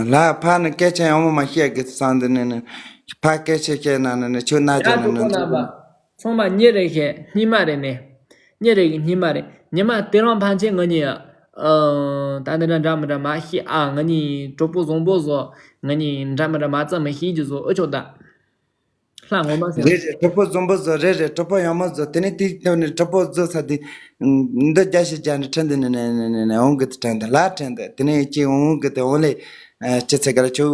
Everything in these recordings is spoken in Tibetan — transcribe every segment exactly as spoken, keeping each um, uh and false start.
ལ་ཕ་ནི་སྐད་ཆ་ཡང་མོ་མ་བཤད་གི་བསམ་འདི་ནི་ནི། ཕ་སྐད་ཆ་བཤད་ན་ནི་ནི་ཆུ་ན་ཡ་ཅོ་ནི་ནི་ཁོ་རྣམ་པ་ཚང་མ་ཉིན་རེ་བཤད་སྙིང་མ་རེ་ནས། ཉིན་རེ་གི་སྙིང་མ་རེ། ཉི་མ་དེ་རང་ཕན་ཆད་ང་གཉིས། ཨ། ད་འདི་འདྲ་འདྲ་མི་འདྲ་མ་ཤེས་ཨ། ང་གཉིས་གྲོགས་པོ་བཟང་པོ་བཟོ། ང་གཉིས་འདྲ་མི་འདྲ་མ་རྩ་མི་ཤེས་རྒྱུ་བཟོ་ཨུ་ཆོག་ད། ལྷ་ངོ་མ་ཟེར། རེད་རེད། གྲོགས་པོ་བཟང་པོ་བཟོ། རེད་རེད། གྲོགས་པོ་ཡག་མོ་བཟོ། དེ་ནས་དེའི་སྟེང་ནས་གྲོགས་པོ་བཟོ་ས་དེ། འདི་རྒྱ་ཞིག་རྒྱ་ནས་ཁྲིད་འདི་ནས་ནས་ནས་ནས་འོང་གི་དེ་ཁྲིད་འདི་ལ་ཁྲིད་འདི་དེ་ནས་ཅི་འོང་གི་དེ་འོང་ལེ། ཅི་ཚེ་གར་ཆུ་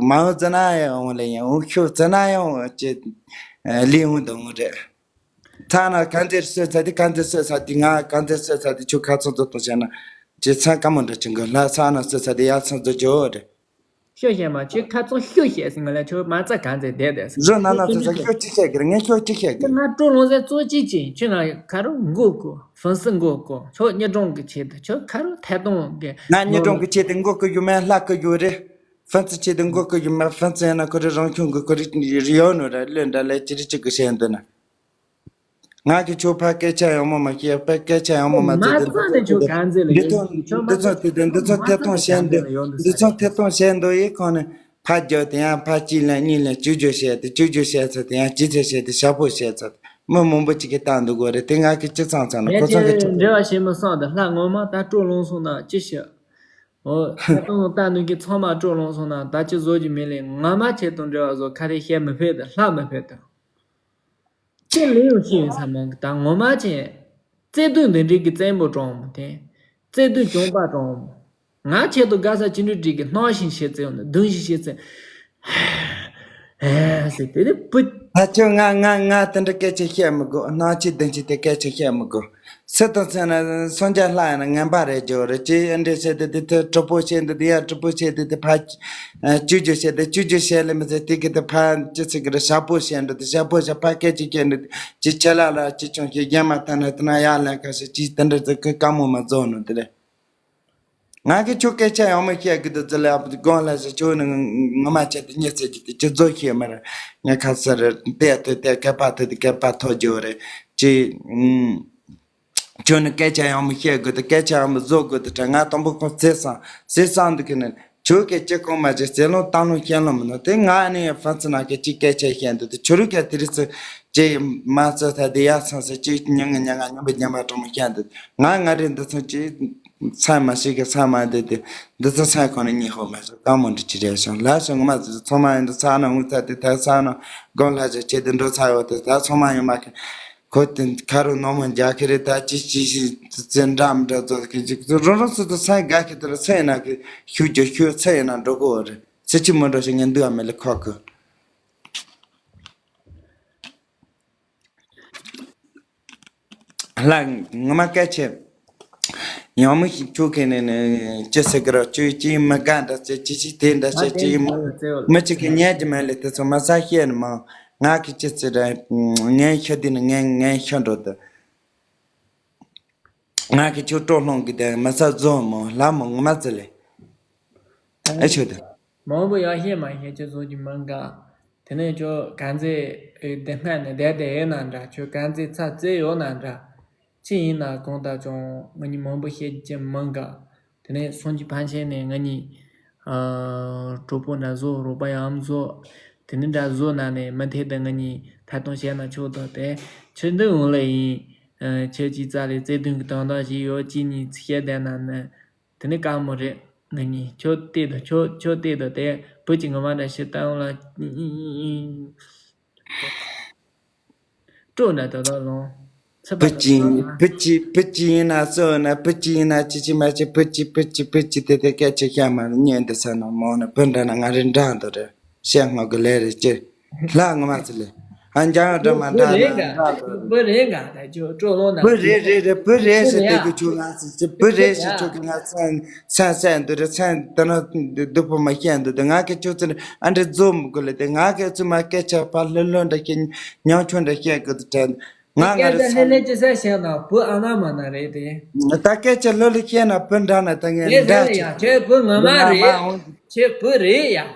མ་འོང་ཙི་ན་ཡང་འོང་ལེ། ཡང་འོང་ཤོག་ཙི་ན་ཡང་ཅི་ལི་འོང་དང་འོང་རེད། ཚ་ན་གང་ཚེ་སོད་ཚ་དེ་གང་ཚེ་སོད་ཚ་དེ་ང་གང་ཚེ་སོད་ཚ་དེ་ཆུ་ཁ་ཚང་བཟོ་དང་བྱས་ན་ཅི་ཚང་དཀའ་མོ་འདྲ་ཅི་འགོ་ལ་ཚ་ན་སོད་ཚ་དེ་ཡ་ཚང་བཟོ་ཅི་འོ་རེད། ཤོད་བཤད་མ་ཁྱོད་ཁ་ཚོན་ཤོད་བཤད་ཟིན་ག་ལ་ཁྱོད་མ་རྩ་གང་ཚེ་བསྡད་བསྡད་ཟིན། རོ་ན་ན་ཚོ་ཚ་ཤོད་ཅི་བཤད་གི་རེད། ངས་ཤོད་ཅི་བཤད་གི་རེད། ང་ཀྲོ་ལོང་ཟེར་གཙོ་གཅིག་ཅིག་ཁྱོད་ང་ཁ་རུ་མགོ་སྐོར་ཧྥུན་སི་མགོ་སྐོར་ཁྱོད་ཉི་གྲོང་གི་ཆེད་དུ་ཁྱོད་ཁ་རུ་ཐད་གཏོང་གི། ང་ཉི་གྲོང་གི་ཆེད་དུ་མགོ་སྐོར་རྒྱུ་མེད་ལྷ་སྐོར་རྒྱུ་རེད། ཧྥུན་སི་ཆེད་དུ་མགོ་སྐོར་རྒྱུ་མེད། ཧྥུན་སི་ཡིན་ན་ཁོ་རེ་རང་ཁྱོད་གི་ཁོ་རེ་ཡོད་ནོ་རེད། ལོས་འདྲ་ལས་ཅི་རེ་ཅི་གི་བཤད་འདི་ན། ང་གི་ཆོ་ཕ་སྐད་ཆ་ཡང་མོ་མ་སྐད་པ་སྐད་ཆ་ཡང་མོ་མ་ཚོད་དེ་ཚོད་དེ་འདི་ཚོད་དེ་འདི་ཚོད་དེ་དོན་འདི་ཚོད་ཐད་གཏོང་བྱས་འདི་འདི་ཚོད་ཐད་གཏོང་བྱས་འདི་ཡི་ཁོང་ནི་ཕ་རྒྱབ་དེ་ཡང་ཕ་གཅིག་ལན་གཉིས་ལན་བཅུ་བརྗོད་བྱས་ཏེ་བཅུ་བརྗོད་བྱས་ཚོད་དེ་ཡང་ཅི་ཚེ་བྱས་ཏེ་ཞབས་པོ་བྱས་ཚོད་མི་མང་པོ་གཅིག་གིས་བལྟ་འདུག་གོ་རེད། དེ་ང་གི་ཅི་ཚང་ཚང་ན་ཁོ་ཚང་གི་ཅི་འབྲེལ་བ་བྱེད་མི་སོང་དེ་ལྷ་ངོ་མ་ད་སྤྲོ་ལོང་སོང་ན་ཅི་ཞིག་འོ་ཐད་གཏོང་ལྟ་ནུས་ཀྱི་ཚང་མ་སྤྲོ་ལོང་སོང་ན་ད་ཅི་བཟོ་རྒྱུ་མེད་ལེ། ང་མ་ཁྱེད་དང་འབྲེལ་བ་བཟོ་ཁ་རེ་བཤད་མི་ཕོད་དེ་ལྷ་མི་ཕོད་དེ། ཁྱེད་ལས་ཡོང་ཤེས་ཡོད་ས་མང་གི་ད་ངོ་མ་ཅན། བརྩེ་དུང་འདི་འདྲའི་གི་བཙན་པོ་གྲོང་མོ་དེ། བརྩེ་དུང་གྱོང་པ་གྲོང་མོ། ང་ཁྱེད་དུ་དགའ་ས་ཅི་འདྲ་འགྲིག་གི་སྣང་ཞིང་བྱེད་ཚེ་ཡོང་ནས་གདུང་ཞིང་བྱེད་ཚེ། ཨེ་ཟེར་དེ་ནི་བུ། ད་ཁྱོད་ང་ང་ང་དེ་འདྲ་སྐད་ཆ་བཤད་མི་དགོས། སྣང་ཆེན་གདུང་ཆེན་དེ་སྐད་ཆ་བཤད་མི་དགོས། སུ་དང་སུ་ན་སངས་རྒྱས་ལྷ་ཡིན་ན་ངན་པ་རེད་ཇོ་རེད་ཅེས་ཨ་འདྲས་བྱས་ཏེ་འདི་ཐད་གྲོགས་པོ་བྱས་འདི་འདི་ཡ་གྲོགས་པོ་བྱས་འདི་འདི་ཕ། ཨ་བཅུ་བཅུ་བྱས་ཏེ་བཅུ་བཅུ་བྱས་ལེ་མི་ཚེ་དེ་གི་དེ་ཕ་ཅི་ཚིག་གི་རེད་ཞག་པོ་བྱས་འདི་དེ་ཞག་པོ་བྱས་ཕ་སྐད་ཅིག་སྐད་འདི་ཅི་ཆེ་ལ་ལ་ཅི་ཆུང་ཞིག་རྒྱན་མ་ཐ་ན་དེ་ན་ཡ་ལན་ཁ་ཤས་ཅི་དེ་འདྲ་ཚིག་གི་དཀའ་མོ་མ་རྫོགས་ནོ་དེ་རེད། ང་གི་ཁྱོད་སྐད་ཆ་ཡང་མི་བཤད་གི་འདུག་ཟེར་ལ་དགོངས་ལ་ཟེར་ཁྱོད་ནི་ངོ་མ་བྱས་ཏེ་ཉེ་ཚེ་ཅིག་དེ་ཅི་རྫོགས་ཤེས་མ་རེད། ངས་ཁ་སར་བལྟས་ཐོས་ཏེ་སྐད་པ་ཐོས་ཏེ་སྐད་པ་ཐོས་རྒྱུ་རེད་ཅི། ཁྱོད་ནི་སྐད་ཆ་ཡང་མི་བཤད་དགོས་དེ་སྐད་ཆ་ཡང་མི་བཟོ་དགོས་དེ་དྲ་ང་དང་པོ་ཁོང་བརྩེ་སང་བརྩེ་སང་འདུག་གི་ནི་ཁྱོད་སྐད་ཅི་གོང་མ་ཅི་བརྩེ་ལོང་བཏང་ལོང་བཤད་ལོང་མི་ནོ་དེ་ང་ནི་ཡང་ཧྥན་སི་ན་སྐད་ཅི་སྐད་ཆ་བཤད་འདུག་དེ་ཁྱོད་རིག་ག་དེ་རིག་ཚེ་ཅི་མ་ཚོ་ད་དེ་ཡ་སང་ཟེར་ཅི་ཉང་ང་ཉང་ང་ཉམས་པ་ཉམས་པ་གྲོང་མི་བཤད་འདུག་ང་ང་རེ་འདི་ཚོ་ཅི་ཚ་མ་ཞིག་གི་ཚ་མ་འདི་དེ་འདི་ཚོ་ཚ་གོང་ནས་ཉི་ཧོ་མ་ཟེར་དཀའ་མོ་འདི་ཅི་རེད་སོང་ལ་སོང་ངོ་མ་ཚོ་ཚོ་མ་ཡིན་འདི་ཚ་ན་ངུ་ཚ་དེ་ད་ཚ་ན་དགོང་ལ་ཟེར་ཅི་དེ་འགྲོ་ཚ་ཡོད་དེ་ད་ཚོ་མ་ཡོད་མ་གི་ཁོ་དེ་ཁ་རུ་ནོར་མོ་རྒྱག་གི་རེད། ད་ཅི་ཅི་ཞིག་ཙེ་འདྲ་མི་འདྲ་ཚོ་གི་ཅིག་རང་རང་སོ་སོ་ས་དགའ་གི་དེ་ལ་ས་ཡིན་ན་གི་ཤུགས་རྒྱག་ཤུགས་ས་ཡིན་ན་འགྲོ་གི་འོ་རེད། ཚེ་ཕྱི་མི་འགྲོ་ཞིག་ངས་འདུག་ཨ་མེད་ལ་ཁོག་གི་ལ་ངོ་མ་སྐད་ཆེ། ཡང་མི་ཞིག་ཁྱོད་ཁེ་ནས་ནས་ཅི་ཟེར་གི་ར་ཅི་ཅི་མི་དགའ་འདྲ་ཟེར་ཅི་ཅི་དེ་འདྲ་ཟེར་ཅི་མི་མི་ཅིག་གི་ཉན་གྱི་མེད་ལ་དེ་ཚོ་མ་ས་བཤད་ནི་མང་ང་གི་ཅི་ཟེར་ར་ངན་ཤ་དེ་ནི་ངན་ངན་ཤ་འགྲོ་དུ་ང་གི་ཁྱོད་སྤྲོ་སློང་གི་དེ་མ་ས་བཟོ་མོ་ལ་མོ་ངོ་མ་ཙི་ལེ་ཨེ་ཆོད་དུ། མང་པོ་ཡག་ཤེས་མ་ཤེས་ཅི་བཟོ་གི་མི་དགའ། དེ་ནས་ཁྱོད་གང་ཚེ་ཨེ་བདེ་སྔ་ནས་བསྡད་བསྡད་ཡོད་ན་འདྲ། ཁྱོད་གང་ཚེ་ཚ་བཙལ་ཡོད་ན་འདྲ། ཅི་ཡིན་ན་གང་ལྟར་ཀྱང་ང་གཉིས་མང་པོ་བཤད་རྒྱུ་མི་དགའ། དེ་ནས་སོང་གི་ཕན་ཆད་ནས་ང་གཉིས་ཨ་གྲོགས་པོ་འདྲ་བཟོ་རོགས་པ་ཡང་བཟོ། དེ་ནས་འདྲ་བཟོ་ན་ནས་མི་ཐད་དུ་ང་གཉིས་ཐད་གཏོང་བྱས་ན་ཆོག་དོ། དེ་ཁྱོད་འདི་འོང་ལ་ཡིན། ཨ་ཁྱོད་ཀྱིས་རྩ་ལས་བརྩེ་དུང་གི་དོན་དག་ཞིག་ཡོད་ཅི་གཉིས་བཤད་བསྡད་ན་ནི། དེ་ནི་དཀའ་མོ་རེད། ང་གཉིས་ཁྱོད་བལྟས་དང་ཁྱོད་ཁྱོད་བལྟས་དང་དེ་བུ་གཅིག་ངོ་མ་འདྲ་ཞིག་ལྟ་འོང་ལ། སྤྲོ་འདྲ་ད་ལྟ་ལོང་། ཚེ་བུ་གཅིག་བུ་གཅིག་བུ་གཅིག་ཡིན་ན་སུ་ཡིན་ན་བུ་གཅིག་ཡིན་ན་ཅི་ཅི་མ་ཅི་བུ་གཅིག་བུ་གཅིག་བུ་གཅིག་དེ་དེ་སྐད་ཆ་བཤད་མ་རེད། ཉན་འདི་ས་ན་མོ་ནི་བུ་འདྲ་ན་ང་རེ་འདྲ་འདུག་རེད། བཤད་སྔོན་གི་ལས་རེད་ཅེ། ལྷ་ངོ་མ་ཚོ་ལས། ཨ་འཇང་ཡང་འདྲ་མ་འདྲ་ན་འདྲ་འདུག་བུ་རེད་ག་ད་ཁྱོད་སྤྲོ་ལོང་ན། བུ་རེད་རེད་རེད། བུ་རེད་ཞེས་བལྟས་གི་ཆུ་ང་ཚོ་བུ་རེད་ཞེས་ཆུ་གི་ང་ཚང་ཚང་ཚང་འདི་རེད། ཚང་ད་ན་སྡུག་པོ་མ་བཤད་འདུག་དེ་ང་གི་ཆུ་ཚོད་ཨ་འདྲ་རྫོགས་མི་དགོས་ལ་དེ་ང་གི་ཚུ་མ་སྐད་ཆ་ཕ་ལྷོད་ལྷོད་འདྲ་བཤད་ཉང་ཆུང་འདྲ་བཤད་གི་དུ་དྲན་ང་ང་རེ་སྐད་ཆ་ལྷོད་ལྷོད་ཅི་ས་བཤད་ན་བུ་ཨ་ན་མ་ན་རེད་དེ། ད་སྐད་ཆ་ལྷོད་ལྷོད་བཤད་ན་བུ་འདྲ་ན་ད་ངས་ངས་འདྲ་ཟེར་ལ་ཡ་ཁྱོད་བུ་ངོ་མ་རེད། ཁྱོད་བུ་རེད་ཡ།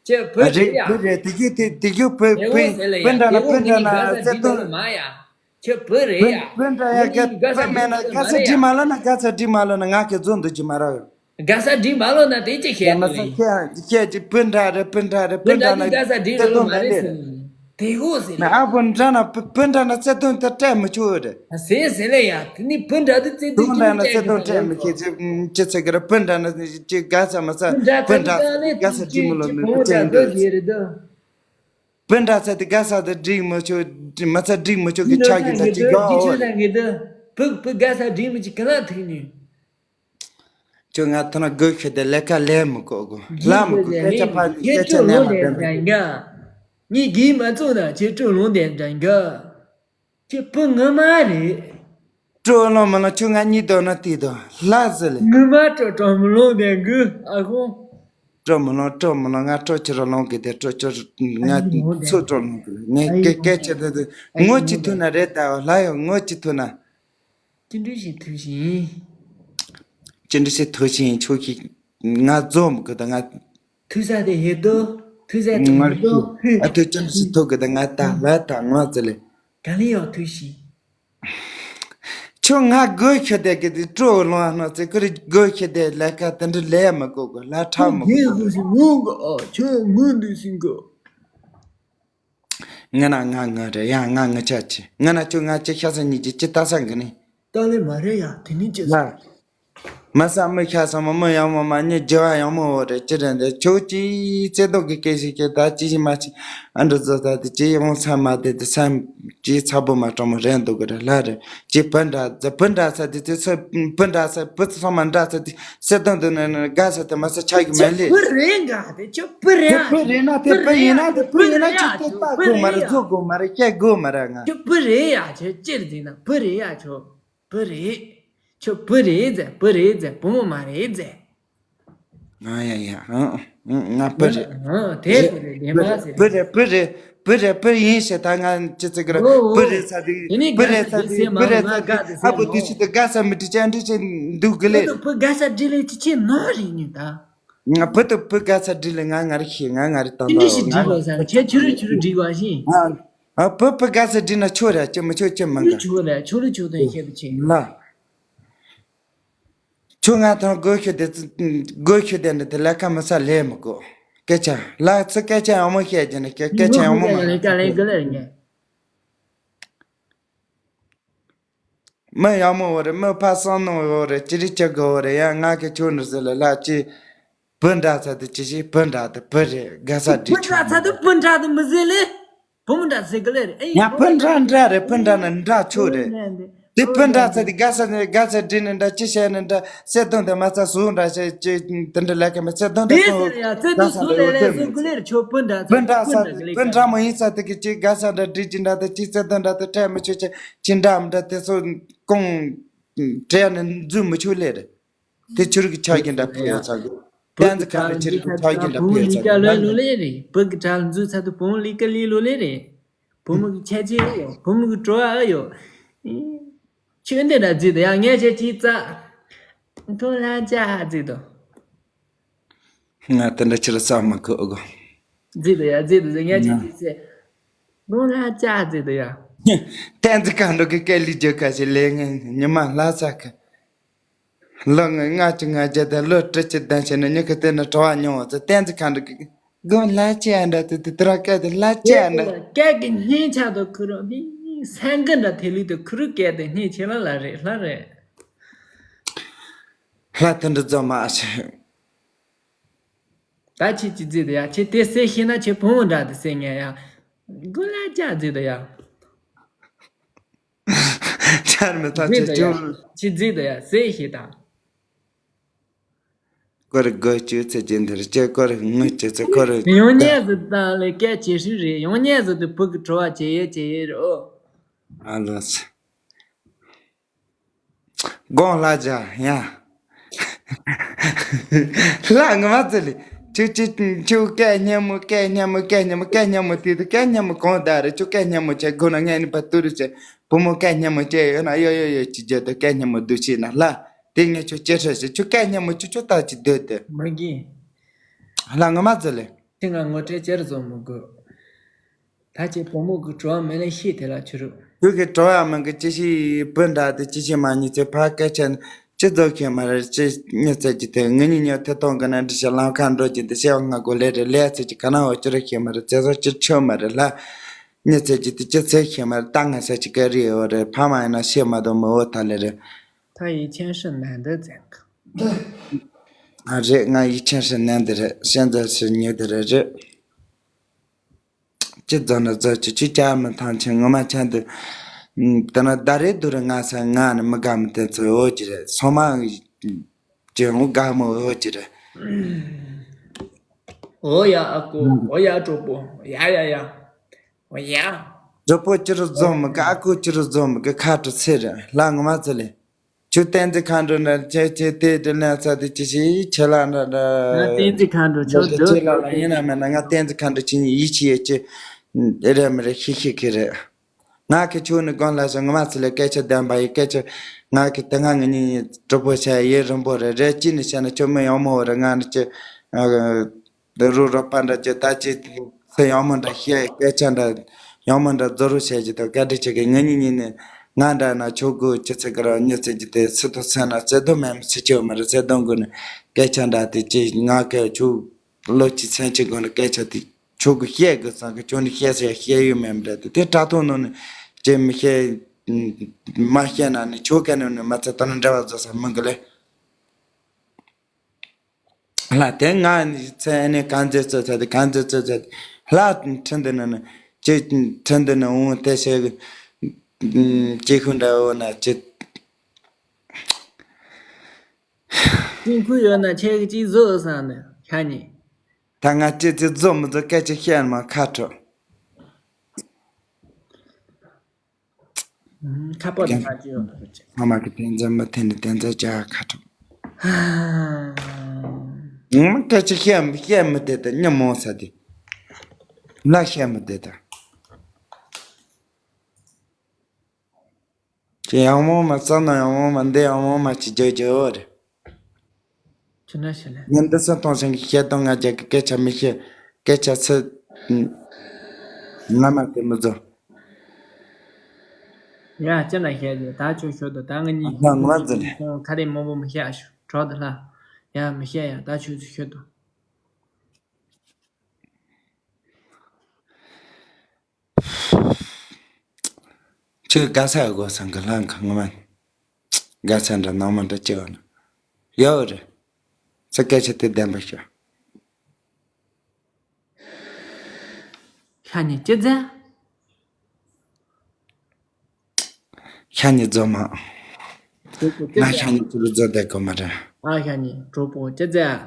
ཁྱོད་བུ་རེད་ཡ། རེད་བུ་རེད། དེ་རྒྱུ་དེ་དེ་རྒྱུ་བུ་བུ་བུ་འདྲ་ན་བུ་འདྲ་ན་བརྩེ་དུང་། ཁྱོད་བུ་རེད་ཡ། བུ་འདྲ་ཡ་ག་བུ་མེད་ན་ག་ཚ་འདྲི་མ་ལ་ན་ག་ཚ་འདྲི་མ་ལ་ན་ང་གི་རྫོང་འདུག་གི་མ་ར། དགའ་ས་འགྲིག་མ་ལོ་ན་དེ་ཅི་ཡ་ཁྱེད་མ་ཚོ་ནི། ཁྱེད་ཁྱེད་ཀྱི་སྤུན་ཟླ་རེད། སྤུན་ཟླ་རེད། སྤུན་སྤུན་ཟླ་ཟླ་ནི་དེ་དགའ་ས་འགྲིག་བརྩེ་ལོ་ལོ་དུང་མ་མེད་རེད་ལེ། ཟེར་ནི། དེ་ཧོ་ཟེར་ནི། ཨ་ཕོ་འདྲ་ན་སྤུན་ཟླ་ན་བརྩེ་དུང་དེ་སྤྲད་མི་ཆོག་རེད། ཟེར་ཟེར་ལེ་ཡ། དེ་ནི་སྤུན་ཟླ་དེ་བརྩེ་དུང་སྤུན་ཟླ་ན་བརྩེ་དུང་སྤྲད་མི་ཆོག་ཅི་ཟེར་གི་རེད། སྤུན་ཟླ་ན་ཅི་དགའ་ས་མ་ས་སྤུན་ཟླ་ས་དེ་དགའ་ས་འགྲིག་མི་ལོ་མེད་པ་ཅན་འདུག་སྤུན་ཟླ་ས་དེ་དགའ་ས་དེ་འགྲིག་མི་ཆོག་མ་ས་འགྲིག་མི་ཆོག་གི་ཆགས་ཀྱི་ད་ཅི་དགའ་འོ། བུ་བུ་དགའ་ས་འགྲིག་མི་ཅི་ག་ལ་ཐུག་ནི། ཁྱོད་ང་ཐོག་ན་དགོད་ཤོད་དེ་ལས་ཀ་ལས་མི་དགོས་གོ། ལ་མི་དགོས། སྐད་ཆ་ཕ་སྐད་ཆ་ལན་མ་འདོན་པ། ངས་གིས་མ་བཙུགས་ན་ཁྱེད་སྤྲོ་ལོང་དེ་འདྲ་འགའ། ཁྱེད་བུ་ངོ་མ་རེད། སྤྲོ་ལོང་མི་ལོང་ཁྱོད་ང་གཉིས་དོ་ན་དེ་དོ་ལ་ཟེར་ལེ། ངོ་མ་སྤྲོ་སྤྲོ་མི་ལོང་དེ་འགུ་ཨ་ཁོང་། སྤྲོ་མི་ལོང་སྤྲོ་མི་ལོང་། ང་སྤྲོ་ཁྱེད་རོ་ལོང་གི་དེ་སྤྲོ་ཁྱེད་ང་ཚོ་སྤྲོ་ལོང་གི་ལེ། ངས་སྐད་སྐད་ཆ་དེ་དེ་ངོ་ཅི་ཐུག་ན་རེད། ད་ལ་ཡོ་ངོ་ཅི་ཐུག་ན། ཅི་འདྲ་ཞིག་ཐུག་ཤིང་། ཅི་འདྲ་ཞིག་ཐུག་ཤིང་ཁྱོད་ཀྱིས་ང་འཛོམས་གི་ད་ང་། ཐུག་ས་དེ་ཡོད་དོ། ཐུག་ས་དེ་ཡོད་དོ། ཨ་ཐུག་ཅི་འདྲ་ཞིག་ཐུག་གི་ད་ང་ད་ལ་ད་ང་ཟེར་ལེ། ད་ལི་ཡང་ཐུག་ཤིང་། ཁྱོད་ང་དགོད་ཤོད་དེ་གི་དེ་སྤྲོ་ལོང་ཨ་ནོ་ཚེ་ཁུར་དགོད་ཤོད་དེ་ལས་ཀ་དེ་འདྲ་ལས་མི་དགོས་གི་ལ་ཁྲག་མི་དགོས་གི། ཁྱོད་ངུ་འདུག་ཤིང་གི། ང་ན་ང་ང་རེད་ཡ། ང་ང་ཆ་ཆེ་ང་ན་ཁྱོད་ང་ཅི་ཤ་ས་གཉིས་ཀྱི་ཅི་ལྟ་ས་གི་ནི། ལྟ་ལེ་མ་རེད་ཡ། དེ་ནི་ཅི་ལ། མ་ས་མི་ཤ་ས་མ་མི་ཡང་མ་མ་ཉི་རྒྱ་བ་ཡང་མ་འོ་རེད་ཅི་རེད་འདི་ཁྱོད་ཀྱིས་བརྩེ་དུང་གི་སྐད་ཞིག་གི་ད་ཅི་ཞིག་མ་ཅི་ཨ་འདྲ་བཟོ་ད་དེ་ཅི་ཡོང་ས་མ་དེ་དེ་ས་ཅི་ཚ་པོ་མ་གྲོང་མོ་རེད་འདུག་གི་རེད་ལ་རེད། ཅི་སྤུན་ཟླ་ཟེར་སྤུན་ཟླ་ཟེར་དེ་དེ་ཚོ་སྤུན་ཟླ་ཟེར་བུ་ཚོ་ཚང་མ་འདྲ་ཟེར་དེ་བརྩེ་དུང་དུ་ནས་ནས་དགའ་ཟེར་དེ་མ་ཟེར་ཆགས་ཀྱི་མེད་ལེ། བུ་རེད་འགའ་དེ་ཁྱོད་བུ་རེད་ཨ། བུ་རེད་ན་དེ་བུ་ཡིན་ན་དེ་བུ་ཡིན་ན་ཁྱོད་དེ་ལྟ་དགོས་མ་རེད། བཟོ་དགོས་མ་རེད། སྐྱེ་དགོས་མ་རེད། ང་ཁྱོད་བུ་རེད་ཡ། ཁྱོད་ཅི་རེད་ཟེར་ན་བུ་རེད་ཡ། ཁྱོད་བུ་རེད། ཁྱོད་བུ་རེད་ཟེར། བུ་རེད་ཟེར། བུ་མོ་མ་རེད་ཟེར། ང་ཡ་ཡ་ཨང་ཨང་ང་བུ་རེད། ཨང་དེ་བུ་རེད། བདེན་པ་ཟེར། བུ་རེད་བུ་རེད་བུ་རེད་བུ་ཡིན་ཞེས་ད་ང་ཅི་ཙི་གི་རེད། བུ་རེད་ས་དེ་བུ་རེད་ས་དེ་བུ་རེད་ས་དེ་ཨ་བུ་དུ་ཞིག་ཏུ་དགའ་ས་མི་དྲི་ཅན་དྲི་ཅན་འདུག་གི་ལེ། བུ་དགའ་ས་དྲི་ལེ་ཅི་ཆེ་ནོ་རེད་ནི་ད། ང་བུ་དུ་བུ་དགའ་ས་དྲི་ལེ་ང་ང་རེ་ཤེས། ང་ང་རེ་ཏང་ཏང་ང་ང་ཁྱེད་ཆུ་རུ་ཆུ་རུ་འགྲིག་བ་ཞིང་། ཨ་བུ་བུ་དགའ་ས་དྲི་ན་ཆོ་ར་ཅི་མི་ཆོ་ཅི་མི་དགའ། ཆོ་ར་ཆོ་རུ་ཆོ་དང་ཤེས་པ་ཆེ་ལ། ཁྱོད་ང་ཐང་དགོད་ཤོད་དེ་དགོད་ཤོད་དེ་འདི་དེ་ལས་ཀ་མི་ས་ལས་མི་དགོས། སྐད་ཆ་ལ་ཚི་སྐད་ཆ་ཡང་མོ་བཤད་ཀྱི་ནི་སྐད་སྐད་ཆ་ཡང་མོ་མ་ལས་ཀ་ལས་གི་ལས་ངས། མི་ཡག་མོ་བོ་རེད། མི་ཕ་སང་ནོ་བོ་རེད། ཅི་རིགས་ཅི་དགོས་བོ་རེད། ཡང་ང་གི་ཁྱོད་འདྲི་ཟེར་ལ་ལ་ཅི། སྤུན་ཟླ་ཚ་དེ་ཅི་ཞིག་སྤུན་ཟླ་དེ་བུ་རེད། དགའ་ས་སྤུན་ཟླ་ཚ་དེ་སྤུན་ཟླ་དེ་མི་ཟེར་ལེ། བུ་མོ་འདྲ་ཟེར་གི་ལེ་རེད། ཨེ་ཡ་སྤུན་ཟླ་འདྲ་རེད། སྤུན་ཟླ་ན་འདྲ་ཆོ་རེད། དེ་སྤུན་ཟླ་ཚ་དེ་དགའ་ས་ནས་དགའ་ས་འདྲི་ནས་འདྲ་ཅི་བྱས་ནས་འདྲ་བརྩེ་དུང་དེ་མ་ཚ་ཟུག་འདྲ་བྱས་ཅི་དེ་འདྲ་ལས་ཀ་མེད། བརྩེ་དུང་དེ་དེ་ཁོ་ཟེར་ཡ་བརྩེ་དུང་ཟུག་ལས་ལས་ཟེར་གི་ལེ་རེད། ཆོ་སྤུན་ཟླ་ཚ་སྤུན་ཟླ་ཚ་དེ་སྤུན་ཟླ་མོ་ཡིན་ས་དེ་གི་ཅི་དགའ་ས་འདྲ་འདྲི་ཅི་འདྲ་དེ་ཅི་བརྩེ་དུང་འདྲ་དེ་འཕྲད་མི་ཆོག་ཅི་ཅི་འདྲ་མི་འདྲ་དེ་ཚོ་ཀོང་བྲལ་ནས་འཛུལ་མི་ཆོག་ལེ་རེད། དེ་ཆུ་རིགས་ཆགས་ཀྱི་འདྲ་ཕེ་ཡོད་ཚ་གི། བུ་གི་ཏན་ཏན་ཁ་ཁྲག་ནི་ཆུ་རིགས་ཆགས་ཀྱི་འདྲ་བུ་ཕེ་ཡོད་ལི་ཚ་ཀ་གི་ལོས་ལོ་ལེ་རེད། བུ་གི་ཁྲག་འཛུལ་ཚ་དུ་བུ་ལི་ཀ་ལི་ལོ་ལེ་རེད། བུ་མོ་གི་ཁྱད་ཆོས་ཡོད། བུ་མོ་གི་བྲོ་བ་ཡོད། ཁྱོད་འདི་འདྲ་བརྫིས་དོ་ཡ། ངས་ཁྱེད་ཀྱིས་རྩ་མཐོ་ལ་ཅག་བརྫིས་དོ། ང་དེ་འདྲ་ཕྱིར་བསམ་མ་གོ་གོ། བརྫིས་དོ་ཡ་བརྫིས་དོ་ཟེར། ངས་ཁྱེད་ཀྱིས་རྩ་མཐོ་ལ་ཅག་བརྫིས་དོ་ཡ། ཏན་ཏན་གང་འགྲོ་གི་སྐད་ལི་རྒྱུ་ཁ་ཞིག་ལས་ངན་ཉི་མ་ལྷ་ས་ཁ། ལོ་ལྔ་ལྔ་བཅུ་ང་བརྒྱད་དང་ལོ་དྲུག་ཅུ་ལྡན་བྱས་ནས་མྱི་ཁ་དེ་ནས་བྲོ་བ་མྱོང་བ་ཚོ་ཏན་ཏན་གང་འགྲོ་གི། དགོང་ལ་ཅི་ཡང་འདྲ་དུ་དུ་དུ་ར་སྐད་དུ་ལ་ཅི་ཡང་འདྲ། སྐད་ཀྱི་སྙན་ཆ་དང་ཁུ་རུ་མི་སེང་གེ་འདྲ་ཐེ་ལུ་དུ་ཁུ་རུ་སྐད་དུ་སྙན་ཆེ་ལ་ལ་རེད་ལ་རེད། ལྷ་དེ་འདྲ་རྫོགས་མ་ཨ་ཤེ། ད་ཁྱེད་ཀྱིས་བརྫིས་དོ་ཡ། ཁྱེད་དེ་ཟེར་ཤེས་ན་ཁྱེད་བུ་མོ་འདྲ་དུ་ཟེར་ངས་ཡ། དགོང་ལ་ཅག་བརྫིས་དོ་ཡ། ཆར་མི་ཐག་ཆེ་ཅུར། ཁྱེད་བརྫིས་དོ་ཡ་ཟེར་ཤེས་དང་། ཀོ་རི་དགོད་བཅུག་ཚེ་རྒྱུན་དེར་སྐྱེ་ཀོ་རི་ངུ་བཅུག་ཚེ་ཀོ་རི། ཡང་ཉེས་སུ་བཏང་ལས་སྐད་ཇེ་ཧྲིལ་རེད། ཡང་ཉེས་སུ་དུ་བུ་གི་བྲོ་བ་ཇེ་ཡེ་ཇེ་ཡེ་རེད་ཨོ། ཨ་ལོ་སི། དགོང་ལ་ཇ་ཡ། ལ་ངོ་མ་ཙི་ལི། ཁྱོད་ཁྱོད་ཁྱོད་སྐད་སྙན་མོ་སྐད་སྙན་མོ་སྐད་སྙན་མོ་སྐད་སྙན་མོ་དེ་དུ་སྐད་སྙན་མོ་གང་ད་རེད། ཁྱོད་སྐད་སྙན་མོ་བྱས་དགོས་ན་ངས་ནི་པ་ཏུ་རུ་བྱས་བུ་མོ་སྐད་སྙན་མོ་བྱས་ཡོད་ན་ཡོ་ཡོ་ཡོ་ཅི་བརྗོད་དུ་སྐད་སྙན་མོ་འདུག་ཤེས་ན་ལ། དེ་ངས་ཁྱོད་ཅི་ཧྲ་ཞིག་ཁྱོད་སྐད་སྙན་མོ་ཁྱོད་ཁྱོད་ལྟ་ཅི་སྡོད་དེ། མ་གི། ལ་ངོ་མ་ཙི་ལི། ཁྱེད་ང་ངོ་སྤྲད་ཅེར་བཟོ་མི་དགོས། ད་ཁྱེད་བུ་མོ་གི་བྲོ་བ་མེད་ལ་ཤེས་དེ་ལ་ཆུ་རུ། ཁྱོད་ཀྱི་བྲོ་བ་མིན་གི་ཅི་ཞིག་སྤུན་འདྲ་དེ་ཅི་ཞིག་མ་ཉིད་ཚེ་ཕ་སྐད་ཆ་ ཅི་རྫོགས་ཤེས་མ་རེད། ཅི་མྱི་ཚེ་གཅིག་དེ་ངེད་གཉིས་མྱི་ཐེ་གཏོང་གི་ན་འདྲི་ཤ་ལམ་ཁ་འགྲོ་གི་འདི་ཤེས་བ་ང་གོ་ལེ་རེད། ལས་ཚེ་གཅིག་ག་ན་འོ་ཅི་རེད་ཤེས་མ་རེད། ཚེ་སྲོག་ཅི་ཆོད་མ་རེད་ལ། མྱི་ཚེ་གཅིག་དེ་ཅི་ཚེ་ཤེས་མ་རེད། ད་ང་ས་ཅི་ག་རེ་ཡོད་རེད། ཕ་མ་ཡིན་ན་ཤེས་མ་གཏོགས་མི་འོ་ད་ལེ་རེད། 他以前是男的在 ཨ་རེད། ང་ཡིག་ཆེན་ཧྲི་ནན་འདི་རེད། ཤན་རྩ་ཧྲི་ཉི་འདི་རེད་རེད། ཅི་རྫོགས་ན་རྫོགས་ཀྱི་ཅི་བྱ་མི་ཐང་ཆེན་ངོ་མ་ཆེན་འདི། དེ་ན་ད་རེད་དུ་རེད། ང་ས་ང་ནི་མི་དགའ་མི་དེ་ཚོ་འོ་ཅི་རེད། སོ་མ་ཅི་འོ་དགའ་མོ་འོ་ཅི་རེད། 哦呀，阿哥，哦呀，主播，呀呀呀，哦呀。 གྲོགས་པོ་ཅི་རུ་རྫོགས་མི་དགའ། ཨ་ཁུ་ཅི་རུ་རྫོགས་མི་དགའ། ཁ་དྲོ་ཚེ་རེད་ལ་ངོ་མ་ཚོ་ལས། ཁྱོད་བསྟན་འཛིན་མཁའ་འགྲོ་ན་ཁྱེད་ཁྱེད་དེ་དེ་ལན་ཚ་དེ་ཅི་ཞིག་ཁྱེད་ལ་འདྲ་འདྲ། ང་བསྟན་འཛིན་མཁའ་འགྲོ་ཁྱོད་འདི་ཁྱེད་ལ་ལ་ཡིན་ན་མེད་ན་ང་བསྟན་འཛིན་མཁའ་འགྲོ་ཁྱེད་གཉིས་ཡིད་ཆེས་ཡོད་ཀྱི་རེད་མི་རེད་ཤི་ཤི་གི་རེད། ང་གི་ཁྱོད་ནི་དགོན་ལ་སོང་ངོ་མ་ཚོ་ལས་སྐད་ཆ་ལྡན་པ་ཡི་སྐད་ཆ། ང་གི་དེ་སྔ་ངེད་གཉིས་གྲོགས་པོ་བྱས་ཡུན་རིང་པོ་རེད། རེད་ཅི་ནི་བྱས་ན་ཁྱོད་མི་ཡག་མོ་རེད། ང་ནི་ཅི། འདི་རུ་རོགས་པ་འདྲ་ཅི་ད་ཅི་ཚེ་ཡག་མོ་འདྲ་བཤད། སྐད་ཆ་འདྲ་ཡག་མོ་འདྲ་རྫོ་རུ་བཤད་ཀྱི་འདུག་བཀའ་དྲིན་ཆེ་གི་ངེད་གཉིས་གཉིས་ནས་ང་འདྲ་ན་ཆོག་གི་ཅི་ཚེ་གི་རང་ཉི་ཚེ་གི་དེ་སི་ཏུ་སེ་ན་སེ་དོ་མེམ་སི་ཆེ་མ་རེད། སེ་དོ་གི་ནི་སྐད་ཆ་འདྲ་དེ་ཅི་ང་གི་ཆུ་ལོ་ཅི་སེམས་ཅི་གི་ནི་སྐད་ཆ་དེ་ཆོག་གི་བཤད་གི་སང་གི་ཁྱོད་ནི་བཤད་ཟེར་བཤད་ཡོད་མེམ་འདྲ་དེ་དེ་དྲ་ཐོག་ནང་ནས་ཅི་མི་བཤད་མ་བཤད་ན་ནི་ཆོག་ག་ནི་ནི་མ་ཚད་ད་ནི་འདྲ་བ་བཟོ་ས་མི་གི་ལེ། ལ་དེ་ང་ཚེ་ནས་གང་ཚེ་ཚོད་ཚ་དེ་གང་ཚེ་ཚོད་ཚ་དེ་ལ་ཁྲིན་དེ་ནི་ནི་ཅི་ཁྲིན་དེ་ནི་འོང་དེ་ཤེས་གི་ཅི་ཁུ་འདྲ་འོ་ན་ཅི། ཅི་ཁུ་ཡོད་ན་ཁྱེད་ཀྱི་ཅི་བཟོ་བསམ་ནས་ཤ་ཉེ། ད་ང་ཅི་ཅི་བཟོ་མི་བཟོ་སྐད་ཆ་བཤད་མ་ཁ་དྲོ། ཁ་པར་དུ་ཁ་ཅིག་ཡོད་པ་རེད། ཚང་མ་གི་བསྟན་འཛིན་མི་འཐེན་ནས་བསྟན་འཛིན་བྱ་ཁ་ཁྲོ། ངོ་མ་སྐད་ཆ་བཤད་བཤད་མི་བདེ་ད་ཉམས་མོ་ས་དེ། ལ་བཤད་མི་བདེ་ད། ཅི་ཡག་མོ་མ་རྩ་ན་ཡག་མོ་མ་འདི་ཡག་མོ་མ་ཅི་བརྗོད་བརྗོད་རེད། ཅི་འདྲ་ཞིག་ལས། ངས་འདི་སུ་གཏོང་སེང་གི་བཤད་དང་ང་རྒྱལ་གི་སྐད་ཆ་མི་བཤད། སྐད་ཆ་ཚིག་ང་མ་དེ་མི་བཟོ། ཡ་ཅི་འདྲ་བཤད་རྒྱུ་ད་ཆོས་ཤོད་དོ། ད་ང་གཉིས་ང་ང་ཟེར་ནས། ཁ་རེ་མང་པོ་མི་བཤད་ཤོད་གྲོགས་དེ་ལ། ཡ་མི་བཤད་ཡ་ད་ཆོས་ཚོ་ཤོད་དོ། ཁྱོད་དགའ་ས་དགོས་སམ་གི་ལྷང་གང་མ། དགའ་ས་འདྲ་ནང་མ་འདྲ་ཅི་བ་ན། ཡོད་རེད། ས་སྐད་ཆ་དེ་བདེན་པ་ཤོད། ཤ་ཉེ་ཅི་ཟེར། ཤ་ཉེ་རྫོགས་མ། ང་ཤ་ཉེ་ཅི་རུ་རྫོགས་བསྡད་གོ་མ་རེད། ཨ་ཤ་ཉེ་གྲོགས་པོ་ཅི་ཟེར།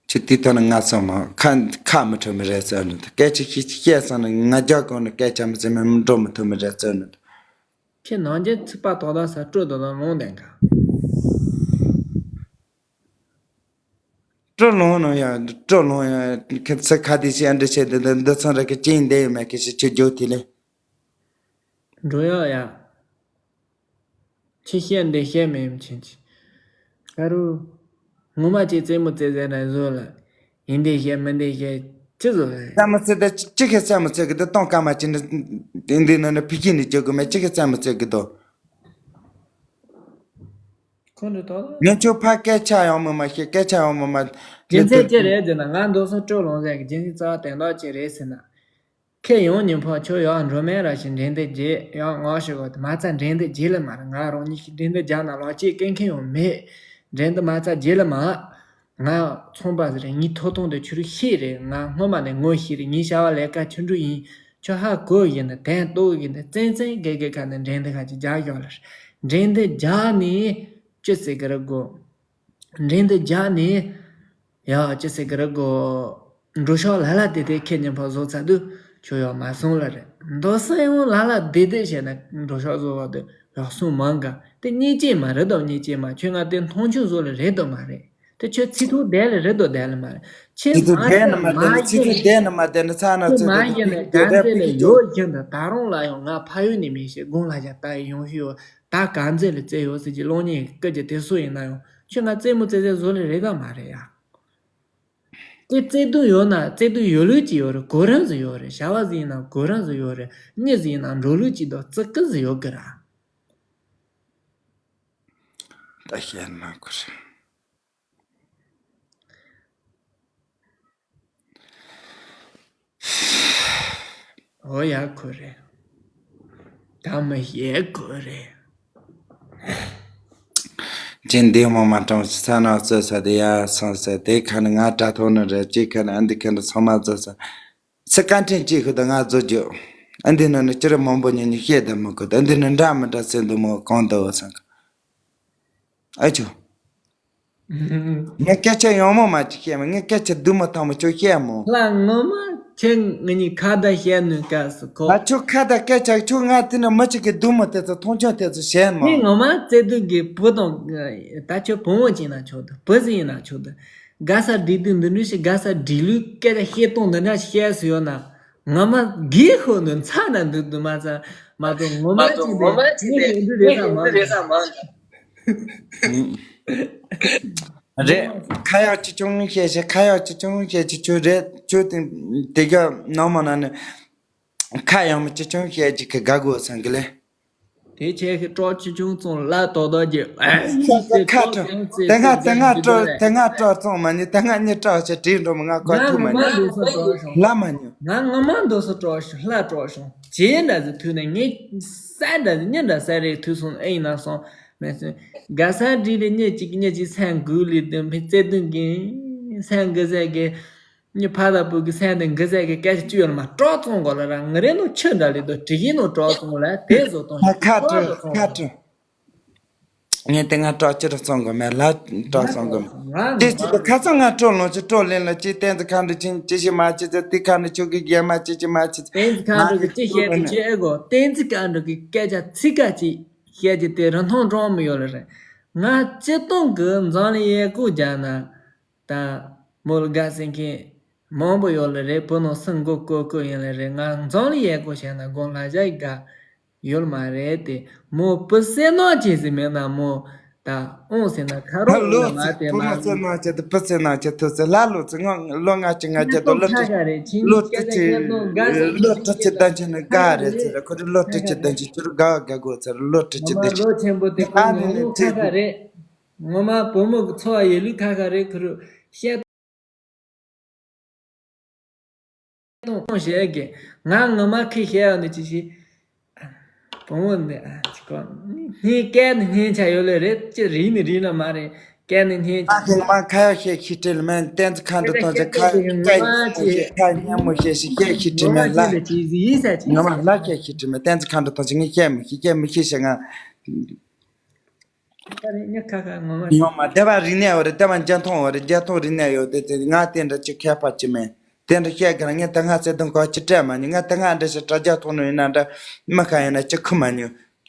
ཅི་དེ་ལྟར་ན་ང་ཚང་མ་ཁ་ཁ་མི་ཁྲོ་མི་རེད་ཟེར་ནི་སྐད་ཆ་ཤིག་བཤད་སོང་ན་ང་རྒྱ་གོང་ནས་སྐད་ཆ་མི་ཟེར་མི་འགྲོ་མི་ཐུབ་མི་རེད་ཟེར་ནི། ཁྱེད་ནང་རྒྱལ་ཚིག་པ་ཏག་ཏག་ས་སྤྲོ་ཏག་ཏག་ལོང་དེ་འགའ། སྤྲོ་ལོང་ནོ་ཡ་སྤྲོ་ལོང་ཡ་ཁྱེད་ཚིག་ཁ་དེ་ཤི་ཨ་འདྲི་བྱེད་དེ་འདི་འདི་ཚང་ར་གི་ཅིང་འདི་ཡོད་མེད་གི་ཤི་ཆུ་རྒྱུ་དེ་ལས། འགྲོ་ཡག་ཡ། ཁྱི་བཤད་འདི་བཤད་མེད་མི་ཆེན་ཆེ། ཀ་རུ། ངོ་མ་ཅིག་རྩེད་མོ་རྩེ་ཟེར་ན་བཟོ་ལ། ཡིན་འདི་བཤད་མིན་འདི་བཤད་ཅི་བཟོ་ལ། རྩེད་མོ་རྩེ་ད་ཅི་གི་རྩེད་མོ་རྩེ་གི་འདི་གཏོང་ཀ་མ་ཅི་འདི་འདི་ནང་ནས་ཕི་ཁྱི་ནི་རྒྱུ་གི་མེད་ཅི་གི་རྩེད་མོ་རྩེ་གི་འདུག་ཁོང་ཁྲོ་དོག་ལ། ངས་ཁྱོད་ཕ་སྐད་ཆ་ཡང་མི་མ་བཤད་སྐད་ཆ་ཡང་མི་མ། རྒྱུ་མཚན་ཅི་རེད་ཟེར་ན་ང་འདུག་སོང་སྤྲོ་ལོང་ཟེར་གི་རྒྱུ་མཚན་རྩ་བ་དོན་དག་ཅི་རེད་ཟེར་ན། ཁྱེད་ཡོང་ཉིན་ཕོ་ཁྱོད་ཡག་འགྲོ་མེད་ར་ཞིག་འགྲན་བསྡུར་རྒྱས་ཡག་ངོ་ཞིག་གོ་དེ་མ་རྩ་འགྲན་བསྡུར་རྒྱས་ལ་མ་རེད། ང་རང་ཉིད་ཀྱི་འགྲན་བསྡུར་རྒྱག་ན་ལག་ཆས་སྐྱེལ་མཁན་ཡང་མེད། འགྲན་བསྡུར་མ་རྩ་རྒྱས་ལ་མ། ང་ཚོང་པ་ཟེར་ངའི་ཐོབ་ཐང་དེ་ཁྱོད་རིག་ཤེས་རེད། ང་སྔོན་མ་ནས་ངོ་ཤེས་རེད། ངའི་བྱ་བ་ལས་ཀ་ཆུང་འགྲོ་ཡིན། ཁྱོད་ཧ་གོ་ཡིན་ན་དན་ཏོག་ཡིན་ན་བཙན་བཙན་དགེ་དགེ་ཁ་ནས་འགྲན་བསྡུར་ཁ་ཅིག་རྒྱག་ཞོག་ལ། འགྲན་བསྡུར་རྒྱག་ནས་ཅི་ཟེར་གི་རེད་གོ། འགྲན་བསྡུར་རྒྱག་ནས། ཡ་ཅི་ཟེར་གི་རེད་གོ། འགྲོ་ཤོག་ལ་ལ་དེ་དེ་ཁྱེད་ཉིན་ཕ་བཟོ་ཚར་དུས་ཁྱོད་ཡོག་མ་སོང་ལ་རེད། མདོ་སེ་ཡོང་ལ་ལ་དེ་དེ་བྱས་ན་འགྲོ་ཤོག་བཟོ་བ་དེ་ཡོག་སོང་མང་ག་དེ་གཉིས་ཅེས་མ་རེད་དོ། གཉིས་ཅེས་མ་ཁྱོད་ང་དེ་མཐོང་ཆུང་བཟོ་ལ་རེད་དོ་མ་རེད། དེ་ཁྱོད་ཚིག་ཐུག་བསྡད་ལ་རེད་དོ་བསྡད་ལ་མ་རེད། ཁྱེད་ཚིག་ཐུག་མ་བསྡད་ན་མ་བསྡད་ན་ཚིག་ཐུག་བསྡད་ན་མ་བསྡད་ན་ཚ་ན་ཚིག་མ་ཐུག་ཡིན་ན་ག་འཛེ་ལ་ཡོད་བཞིན་དུ་ད་རུང་ལ་ཡང་ང་ཕ་ཡུལ་ནས་མི་ཤེས་དགུང་ལ་བཞག་ད་ཡོང་ཤི་ཡོད། ད་ག་འཛེ་ལ་བཙལ་ཡོད་ཟེར་གྱི་གློག་བརྙན་སྐད་ཀྱི་དེ་སུ་ཡིན་ན་ཡང་ཁྱོད་ང་རྩེད་མོ་རྩེ་རྩེ་བཟོ་ལ་རེད་དམ་མ་རེད་ཡ། དེ་བརྩེ་དུང་ཡོད་ན་བརྩེ་དུང་ཡོད་ལུགས་ཀྱི་ཡོད་རེད། གོ་རིམ་ཟིག་ཡོད་རེད། བྱ་བ་ཟིག་ཡིན་ན་གོ་རིམ་ཟིག་ཡོད་རེད། མྱི་ཟིག་ཡིན་ན་འགྲོ་ལུགས་ཀྱི་དང་བརྩི་བཀུར་ཟིག་ཡོད་གི་ར། ད་བཤད་ན་ཁོ་རེད། འོ་ཡ་ཁོ་རེད། ད་མི་བཤད་ཁོ་རེད། ཅན་འདི་མོ་མ་གྲོངས་ས་ན་ཙོ་ས་དེ་ཡ་སང་ས་དེ་ཁ་ནི་ང་དྲ་ཐོག་ནི་རེད་ཅི་ཁ་ནི་ཨ་འདི་ཁ་ནི་ཚང་མ་ཙོ་ས། སི་ཀ་ཕྲན་གཅིག་ཤོད་དང་ང་བཟོ་རྒྱུ། ཨ་འདི་ནང་ནས་ཅི་རེ་མང་པོ་ཉན་ཉན་བཤད་དང་མི་དགོས་དང་འདི་ནི་འདྲ་མི་འདྲ་སེ་འདུག་མོ་གང་ལྟ་བུ་སང་། ཨ་ཆོ། ངས་སྐད་ཆ་ཡང་མོ་མ་ཅིག་བཤད་མོ། ངས་སྐད་ཆ་སྡུག་མོ་ཐང་མོ་ཅོ་བཤད་མོ། ལ་ངོ་མ་ཁྱེད་ང་གཉིས་ཁ་བརྡ་བཤད་ནུས་སྐབས་སུ་ཁོ། ང་ཆོ་ཁ་བརྡ་སྐད་ཆ་ཆོ་ང་དེ་ནི་མི་གཅིག་གི་སྡུག་མོ་དེ་ཚོ་མཐོང་ཆུང་དེ་ཚོ་བཤད་མོ། ངས་ངོ་མ་བརྩེ་དུང་གི་བུ་དང་ད་ཁྱོད་བུ་མོ་ཅིག་ན་ཆོག་ད་བུ་ཟིག་ཡིན་ན་ཆོག་ད། དགའ་ས་སྒྲིག་དུས་འདི་འདྲ་ཞིག་དགའ་ས་སྒྲིག་ལུས་སྐད་ཆ་བཤད་སྟངས་འདི་འདྲ་ཞིག་བཤད་སུ་ཡོད་ན། ང་མ་དགེ་ཁོ་ནི་མཚར་ན་འདུག་འདུག་མ་ཚ་མ་གཏོགས་ངོ་མ་ཅིག་དེ་ངས་འདི་རེད་ས་མ་རེད་ས་མ། རེད། ཁ་ཡག་ཅི་ཆུང་བཤད་ཤེས། ཁ་ཡག་ཅི་ཆུང་བཤད་ཅི་ཆུ་རེད་ཆུ་དེ་དེ་ག་ནང་མ་ན་ནི་ཁ་ཡག་མི་ཅི་ཆུང་བཤད་ཅི་གི་དགའ་དགོས་སང་གི་ལེ། དེ་ཁྱེད་ཀྱི་སྐྲག་ཆུང་ཆུང་ཙང་ལ་དོག་དོག་རྒྱབ། ཁ་ཁྲོ། དེ་སྔ་དེ་སྔ་སྐྲག་དེ་སྔ་སྐྲག་ཙང་མ་ཉི་དེ་སྔ་ཉི་སྐྲག་བྱས་དྲིས་འགྲོ་མི་ང་གོ་ང་ཐུབ་མ་ངོ་མ་ཉི་འདུག་སུ་སྐྲག་བྱུང་། ལ་མ་ཉི། ང་ངོ་མ་འདུག་སུ་སྐྲག་བྱུང་ལྷ་སྐྲག་བྱུང་བྱས་འདྲ་ཟིག་ཐུག་ནས་ངས་ས་འདྲ་ཟིག་ཉི་འདྲ་ས་རེད་ཐུག་སོང་ཨེ་ཡིན་ན་སོང་མེད་སོང་དགའ་ས་འདྲི་ལས་ཉི་གཅིག་ཉི་གཅིག་སེམས་འགུལ་ལས་དུ་བརྩེ་དུང་གི་སེམས་འགུལ་ཟེར་གི། ངའི་ཕ་དང་བུ་གི་སེམས་དེ་འགུལ་ཟེར་གི་སྐད་ཆ་བཅུ་ཡོད་ལ་མ་སྐྲག་བཙོང་དགོས་ལ་ར་ང་རེ་ནོ་ཆུ་འདྲ་ལི་དོ་དྲི་གི་ནོ་སྐྲག་བཙོང་ལ་དེ་བཟོ་དང་ཁ་ཁྲོ་ཁ་ཁྲོ། ངས་དེ་ང་སྐྲག་ཅི་རུ་བཙོང་དགོས་མེད་ལ་སྐྲག་བཙོང་དགོས་མེད། དེ་ཅི་ལ་ཁ་ཚང་ང་སྐྲག་ལོང་ཅི་སྐྲག་ལེན་ལ་ཅི་བསྟན་ཚེ་ཁ་འདྲི་ཅི་ཅི་ཞིག་མ་ཅི་ཅི་དེ་ཁ་འདྲི་ཆུ་གི་རྒྱལ་མ་ཅི་ཅི་མ་ཅི་ཅི། བསྟན་ཚེ་ཁ་འདྲི་གི་ཅི་བཤད་དེ་ཅི་ཨེ་གོ་བསྟན་ཚེ་ཁ་འདྲི་གི་སྐད་ཆ་ཚིག་ཁ་ཅི་བཤད་ཀྱི་དེ་རིན་ཐང་གྲོང་མི་ཡོད་ལ་རེད། ང་སྤྱི་བཏང་གི་འཛམ་གླིང་ཡས་སྐོར་རྒྱག་ན། ད་མོ་ལ་དགའ་སེ་མཁན་མང་པོ་ཡོད་ལེ་རེད། བུ་ནང་སེམས་མགོ་སྐོར་སྐོར་ཡིན་ལེ་རེད། ང་འཛམ་གླིང་ཡས་སྐོར་བྱས་ན་དགོང་ལ་བཞག་གི་དགའ་ཡོད་མ་རེད་དེ། མོ་བུ་སེ་ནོ་ཅེས་ཟེར་མེད་ན་མོ་ད་ཨོང་ཟེར་ན་ཁ་རོག་ཡོད་ལོ་མ་ཚེ་དེ་བུ་མ་མོ་སེ་ནོ་ཅེས་དེ་བུ་སེ་ནོ་ཅེས་ཐུག་ཚེ་ལ་ལོ་ཚེ་ང་ལོ་ང་ཅི་ང་ཅི་དོ་ལོ་ཁ་ཁ་རེད་ཁྱིམ་ལོ་ཁྱེད་ཀྱི་ཁྱེད་ནོ་དགའ་སེ་ལོ་ཁྱིམ་ཁྱེད་ཀྱི་ད་ཁྱེད་ནི་དགའ་རེད་ཚེ་རེད། ཁོ་རེ་ལོ་ཁ་ཁ་ཁྱེད་ད་རེད། ཁྱེད་ཁྱེད་རུ་དགའ་དགའ་དགོས་ཚེ་རེད། ལོ་ཁྱེད་ཁྱེད་ད་ཁྱེད་ལོ་ཆེན་པོ་དེ་ཁོ་ནོ་ཁ་ཁ་རེད། ངོ་མ་བུ་མོ་གི་འཚོ་བ་ཡོད་ལུགས་ཁ་ཁ་རེད། ཁུ་རུ་བཤད་གཏོང་བཤད་གི། ང་ངོ་མ་ཁི་བཤད་ཡོད་ནི་ཅི་ཞིག་བུ་མོ་འདི་ཨ་ཅི་གོ་སྙིང་སྐད་ནི་སྙིང་ཆ་ཡོད་ལེ་རེད། ཅི་རིག་ནི་རིག་ན་མ་རེད། སྐད་ནི་སྙིང་ཆ། ཨ་ཁི་ང་ཁ་ཡག་བཤད་ཁི་ཁྲིད་ལ་མེད། བསྟན་ཚེ་ཁ་འདྲི་གཏོང་ཅི་ཁ་སྐད་ཁ་སྙན་མོ་བཤད་ཤི་བཤད་ཁི་ཁྲིད་མེད་ལ། ངོ་མ་ལ་བཤད་ཁི་ཁྲིད་མེད། བསྟན་ཚེ་ཁ་འདྲི་གཏོང་ཅི་ངས་བཤད་མི་ཤེས་བཤད་མི་ཤེས་ཤི་ང་། ད་རེས་ངས་ཁ་ཁ་ངོ་མ་ཡོང་མ་བསྡད་པ་རིག་གནས་ཡོད་རེད། བསྡད་པ་འཇོན་ཐང་ཡོད་རེད། འཇོན་ཐང་རིག་གནས་ཡོད་དེ་དེ་ང་དེ་འདྲ་ཅིག་མཁས་པ་ཅིག་མིན། དེ་འདྲ་བཤད་གི་ན་ངས་ད་སྔ་བརྩེ་དུང་གོ་ཅི་སྤྲད་མ་ནི་ང་ད་སྔ་འདྲ་ཞིག་དྲ་རྒྱ་ཐོག་ནས་ཡིན་ན་འདྲ་མི་ཁ་ཡིན་ན་ཅི་ཁུ་མ་ཉུ་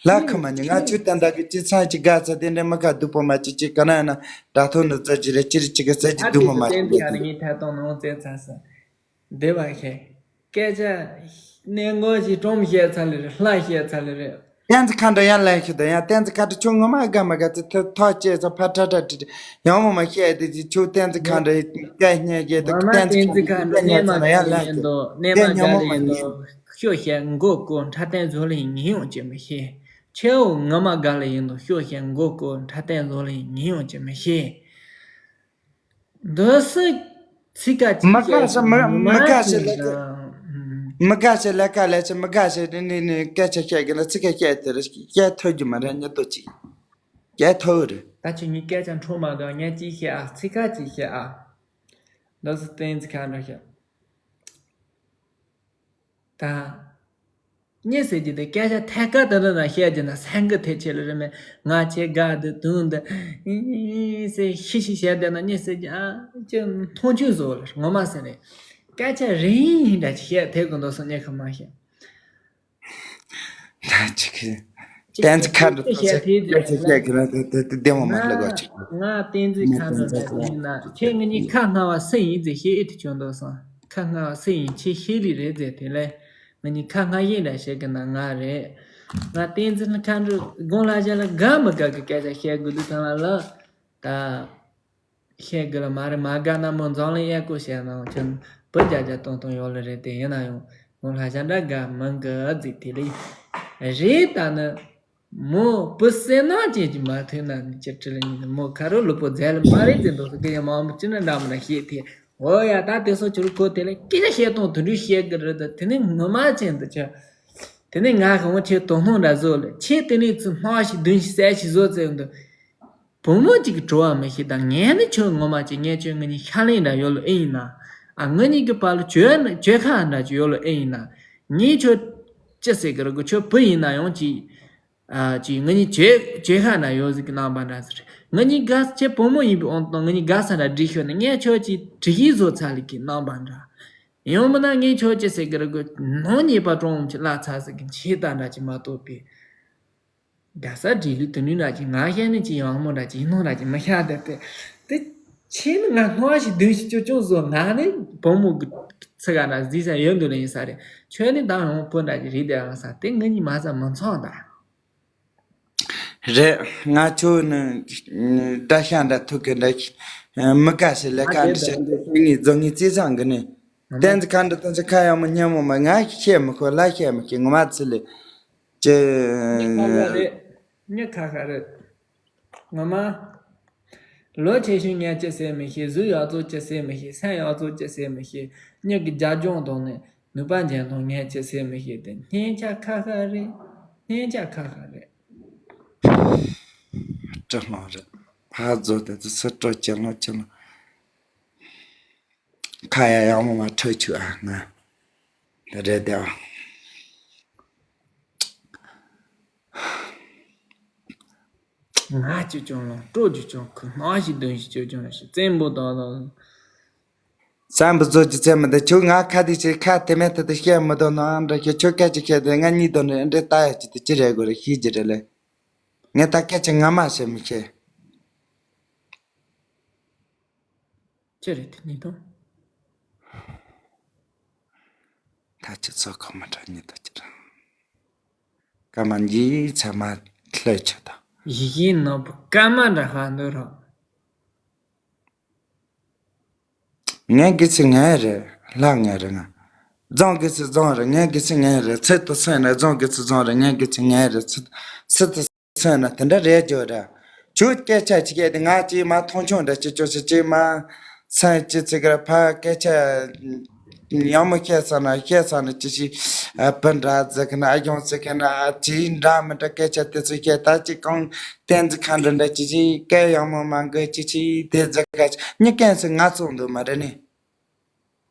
ལ་ཁུ་མ་ཉུ་ང་ཆུ་ད་འདྲ་གི་ཅི་ཚང་ཅི་དགའ་ཚ་དེ་འདྲ་མི་ཁ་སྡུག་པོ་མ་ཅི་ཅི་ག་ན་ཡིན་ན་དྲ་ཐོག་ནས་བཙལ་ཅི་རེད། ཅི་རེད་ཅི་གི་བཙལ་ཅི་སྡུག་མོ་མ་ཅི་རེད། ངས་ཐད་གཏོང་ནང་བཙལ་ཚར་སོང་། བདེ་བ་ཁྱེད། སྐད་ཆ་གནད་འགག་ཅིག་ཀྲོང་བཤད་ཚར་ལེ་རེད། ལྷ་བཤད་ཚར་ལེ་རེད། བསྟན་འཛིན་མཁའ་འགྲོ་ཡར་ལེན་ཤི་དང་ཡང་བསྟན་འཛིན་མཁའ་འགྲོ་ཁྱོད་ངོ་མ་དགའ་མ་དགའ་ཚེ་ཐོ་ཐོ་བཅད་ཚོ་ཕ་ཁྲ་ཁྲ་ཁྲི་ཁྲི་ཡང་མོ་མ་བཤད་དེ་ཅི་ཁྱོད་བསྟན་འཛིན་མཁའ་འགྲོ་སྐད་སྙན་གྱི་ངོ་མ་བསྟན་འཛིན་མཁའ་འགྲོ་སྐད་སྙན་མ་ཚ་ན་ཡར་ལེན་ཤི་དང་གནས་མ་དགའ་ལེ་ཡིན་དོ། ཤོ་བཤད་མགོ་སྐོར་འཁྲབ་སྟོན་བཟོ་ལེ་ཡིན་ངས་ཡང་ཅི་མི་ཤེས། ཁྱེད་འོ་ངོ་མ་དགའ་ལེ་ཡིན་དོ། ཤོ་བཤད་མགོ་སྐོར་འཁྲབ་སྟོན་བཟོ་ལེ་ཡིན་ངས་ཡང་ཅི་མི་ཤེས། འདི་སུ་ཚིག་ཁ་ཅིག་མི་དགའ་ཞེས་མི་མི་དགའ་ཞེས་ལས་ཀ་མི་དགའ་ཞེས་ལས་ཀ་ལས་ཀྱི་མི་དགའ་ཞེས་ནི་ནི་ནི་སྐད་ཆ་བཤད་གི་ན་ཚིག་ཁ་བཤད་དེ་རེད། བཤད་ཐུབ་རྒྱུ་མ་རེད། ཉེ་དུ་ཅིག་བཤད་ཐུབ་རེད། ད་ཁྱེད་ངའི་སྐད་ཆ་འཕྲོ་མ་འདུག་ངས་ཅིག་བཤད་ཨ། ཚིག་ཁ་ཅིག་བཤད་ཨ། འདི་སུ་བསྟན་འཛིན་མཁའ་འགྲོ་བཤད། ད། གཉིད་སད་ཀྱི་དེ་སྐད་ཆ་ཐད་ཀར་དེ་འདྲ་ན་བཤད་ཀྱི་ན་སེང་གེ་ཐེ་ཆེ་ལ་རེ་མེད། ང་ཆེ་དགའ་འདི་དུང་འདི་ཨི་ཟེར་ཤི་ཤི་བཤད་བསྡད་ན་གཉིད་སད་ཀྱི་ཨ་ཅི་མཐོང་ཆུང་བཟོ་ལ་ངོ་མ་ཟེར་ནས་སྐད་ཆ་རིང་ཡིན་འདྲ་ཅིག་བཤད་ཐེབས་གི་འདུག་སོང་། གཉིད་ཁ་མ་བཤད། ད་ཅི་གི་བསྟན་འཛིན་མཁའ་འགྲོ་ཐོག་ཆེ་སྐད་ཆ་བཤད་ཀྱི་ན་དེ་དེ་དེ་བདེ་མོ་མ་ལ་གོ་ཅིག་ང་བསྟན་འཛིན་མཁའ་འགྲོ་ལ་དེ་ཡིན་ན་ཁྱེད་ངེད་གཉིས་ཁ་སྔ་བ་སུ་ཡིན་ཟེར་ཤེས་ཨེ་ཐུབ་བྱུང་འདུག་སོང་། ཁ་སྔ་བ་སུ་ཡིན་ཁྱེད་ཤེས་ལི་རེད་ཟེར་དེ་ལས། ང་གཉིས་ཁ་སྔ་ཡིན་འདྲ་བཤད་གི་ན་ང་རེད། ང་བསྟན་འཛིན་མཁའ་འགྲོ་དགུང་ལྷ་གཞན་ལ་དགའ་མི་དགའ་གི་སྐད་ཆ་བཤད་དགོས་དུས་ཐང་ལ་ལ། ད་བཤད་དགོས་ལ་མ་རེད། མ་དགའ་ན་མོ་འཛམ་གླིང་གཡས་སྐོར་བྱས་ན་ཁྱོད་བུ་རྒྱ་རྒྱ་སྟོང་སྟོང་ཡོད་ལ་རེད། དེ་ཡིན་ན་ཡང་དགུང་ལྷ་གཞན་འདྲ་དགའ་མི་དགའ་ཟིག་དེ་ལས་རེད། ད་ནི། མོ་བུ་སེམས་ནང་ཅན་གྱི་མ་ཐོན་ན་ནི་ཅི་ཁྲི་ལ་ཉིན་མོ་ཁ་རོ་ལུ་པོ་རྫས་ལ་མ་རེད་ཟེར་འདུག་སོ་སྐད་ཡ་མང་མོ་ཅི་ན་འདྲ་མོ་ན་ཤེས་ཐེ། འོ་ཡ་ད་དེ་སོ་ཁྱོད་ཁོ་དེ་ལ་སྐད་ཆ་བཤད་སྟངས་དུ་འདྲ་བཤད་གི་རེད་ད། དེ་ནི་ངོ་མ་ཅན་དུ་ཆ། དེ་ནི་ང་གང་ཁྱེད་དོ་སྣང་འདྲ་བཟོ་ལ་ཁྱེད་དེ་ནི་ཚུ་སྣང་ཞིག་འདུན་ཞིག་གསལ་ཞིག་བཟོ་ཙེ་འདུག་བུ་མོ་གཅིག་གིས་དྲི་བ་མི་ཤེས་དང་ངས་ནི་ཁྱོད་ངོ་མ་ཅིག་ངས་ཁྱོད་ངེད་གཉིས་ཤ་ལེན་འདྲ་ཡོད་ལོ་ཨེ་ཡིན་ན། ཨ་ངེད་གཉིས་ཀྱི་བར་ལ་བྱོས་ན་བྱོས་ཁ་འདྲ་ཅིག་ཡོད་ལོ་ཨེ་ཡིན་ན། ངས་ཁྱོད་ཅི་ཟེར་གི་རེད་གོ་ཁྱོད་བུ་ཡིན་ན་ཡང་ཅིག་ཨ་ཅིག་ངེད་གཉིས་བྱོས་བྱོས་ཁ་འདྲ་ཡོད་ཟིག་གི་རྣམ་པ་འདྲ་ཟེར། ངེད་གཉིས་དགའ་ཁྱེད་བུ་མོ་ཡིན་པའི་དབང་དུ་ངེད་གཉིས་དགའ་ས་འདྲ་བསྒྲིགས་ཤོད་ན་ངས་ཁྱོད་ཅིག་དྲི་གིས་བཟོ་ཚར་ལི་གི་རྣམ་པ་འདྲ། ཡང་མིན་ན་ངས་ཁྱོད་ཅི་ཟེར་གི་རེད་གོ་ནང་ཉེས་པ་གྲོང་ཅིག་བརླག་ཚར་ཟིག་གི་ཆེ་ད་འདྲ་ཅིག་མ་གཏོགས་པའི། རྒྱ་ས་འབྲི་ལུས་དུ་ནུས་འདྲ་ཅིག་ང་བཤད་ནི་ཅིག་ཡང་མོ་འདྲ་ཅིག་ཡིན་ནོ་འདྲ་ཅིག་མི་ཤ་དེ་དེ་དེ་ཁྱེད་ནི་ང་སྣང་ཞིག་འདུན་ཞིག་ཅོ་ཅུང་བཟོ་ང་ནི་བུ་མོ་གི་ཚི་ག་འདྲ་གཟིགས་ས་ཡོད་འདུག་ལ་ཡིན་ས་རེད། ཁྱོད་ནི་ད་ཡང་བུ་འདྲ་ཅིག་རེད་དེ་ཡང་ས་དེ་ངེད་གཉིས་མ་ཟ་མི་ཚང་ད། རེད། ང་ཁྱོད་ནི་འདྲ་ཤ་འདྲ་ཐུག་གི་འདྲ་མི་དགའ་ཞིག་ལས་ཀ་འདྲ་བྱེད་འདི་ཤེས་ངེས་རྫོང་ངེས་རྩིས་ཚང་གི་ནི་བསྟན་འཛིན་ཁ་འདྲ་བསྟན་འཛིན་ཁ་ཡང་མོ་སྙན་མོ་མ་ང་བཤད་མི་ཁོ་ལ་བཤད་མི་ཁྱེད་ངོ་མ་ཚི་ལི། ཅི། མྱི་ཁ་ཁ་རེད། མྱི་ཁ་ཁ་རེད། ངོ་མ། ལོ་ཆེ་ཤོས་ངས་ཅི་ཟེར་མི་ཤེས། གཟུགས་ཡག་ཚོ་ཅི་ཟེར་མི་ཤེས། སེམས་ཡག་ཚོ་ཅི་ཟེར་མི་ཤེས། མྱི་གི་རྒྱབ་ལྗོངས་དང་ནི་ནུས་པ་འཇོན་ཐང་ངས་ཅི་ཟེར་མི་ཤེས་ཏེ་སྙན་ཆ་ཁ་ཁ་རེད། སྙན་ཆ་ཁ་ཁ་རེད། སྤྲོ་སྣང་རེད། ཕ་རྫོགས་ཏེ་དུ་སུ་སྤྲོ་ཅི་ལོང་ཅི་ལོང་། ཁ་ཡ་ཡང་མོ་མ་ཁྲོ་ཆུ་ཨ་ང་། རེད་དེ་ཨ། ང་ཅི་ཅུང་ལོང་སྤྲོ་ཅི་ཅུང་ཁུ་སྣང་ཞིག་འདུན་ཞིག་ཅུ་ཅུང་ཞིག་བཙན་པོ་དང་དང་། བཙན་པོ་བཟོ་རྒྱུ་བཙན་མི་འདུག་ཁྱོད་ང་ཁ་དེ་ཆེ་ཁ་དེ་མེད་དེ་དེ་བཤད་མི་འདུག་ནང་འདྲ་ཁྱོད་ཁྱོད་སྐད་ཅིག་བཤད་དེ་ང་གཉིས་དང་འདྲ་འདྲ་ལྟ་ཡ་ཅི་དེ་ཅི་རེད་དགོས་རེད་ཤེས་ཀྱི་རེད་ལེ། ངས་ད་སྐད་ཆ་ངོ་མ་བཤད་མི་ཤེས། ཅི་རེད་དེ་ཉིད་དང་། ད་ཁྱེད་ཚོ་ཁོ་མ་དྲག་ཉིད་དང་ཅི་རང་། སྐར་མ་འགྱིས་ཚད་མ་ལྷོད་ཆོག་དང་། ཡི་གེའི་ནང་བུ་སྐར་མ་འདྲ་ཧ་འདོད་རོགས། ངའི་དགེ་ཚུལ་ངའི་རེད། ལྷ་ངའི་རེད་ང་། རྫོང་དགེ་ཚུལ་རྫོང་རེད། ངའི་དགེ་ཚུལ་ངའི་རེད། ཚུལ་དུ་སོང་ན་རྫོང་དགེ་ཚུལ་རྫོང་རེད། ངའི་དགེ་ཚུལ་ངའི་རེད། ཚུལ་ཚུལ་དུ་སོང་ན་དེ་འདྲ་རེད་ཇོ་ར། ཁྱོད་སྐད་ཆ་ཅིག་གིས་དེ་ང་ཅིག་མ་མཐོང་ཆུང་འདྲ་ཅིག་ཅོ་ཅིག་ཅིག་མ་སེམས་ཅི་ཚིག་གར་ཕ་སྐད་ཆ་ཡང་མོ་བཤད་ས་ན་བཤད་ས་ན་ཅི་ཞིག་ཨ་བུ་འདྲ་ཟེར་གི་ན་ཨ་གྱོང་ཟེར་གི་ན་ཨ་ཅི་འདྲ་མི་འདྲ་སྐད་ཆ་དེ་ཚོ་བཤད་ད་ཅི་གང་བསྟན་འཛིན་ཁ་འདྲ་འདྲ་ཅི་ཞིག་སྐད་ཡང་མོ་མ་འགོད་ཅི་ཞིག་དེ་ཟེར་ག་ཅི་མྱི་སྐད་ཚོ་ང་ཚོ་འདུག་མ་རེད་ནི།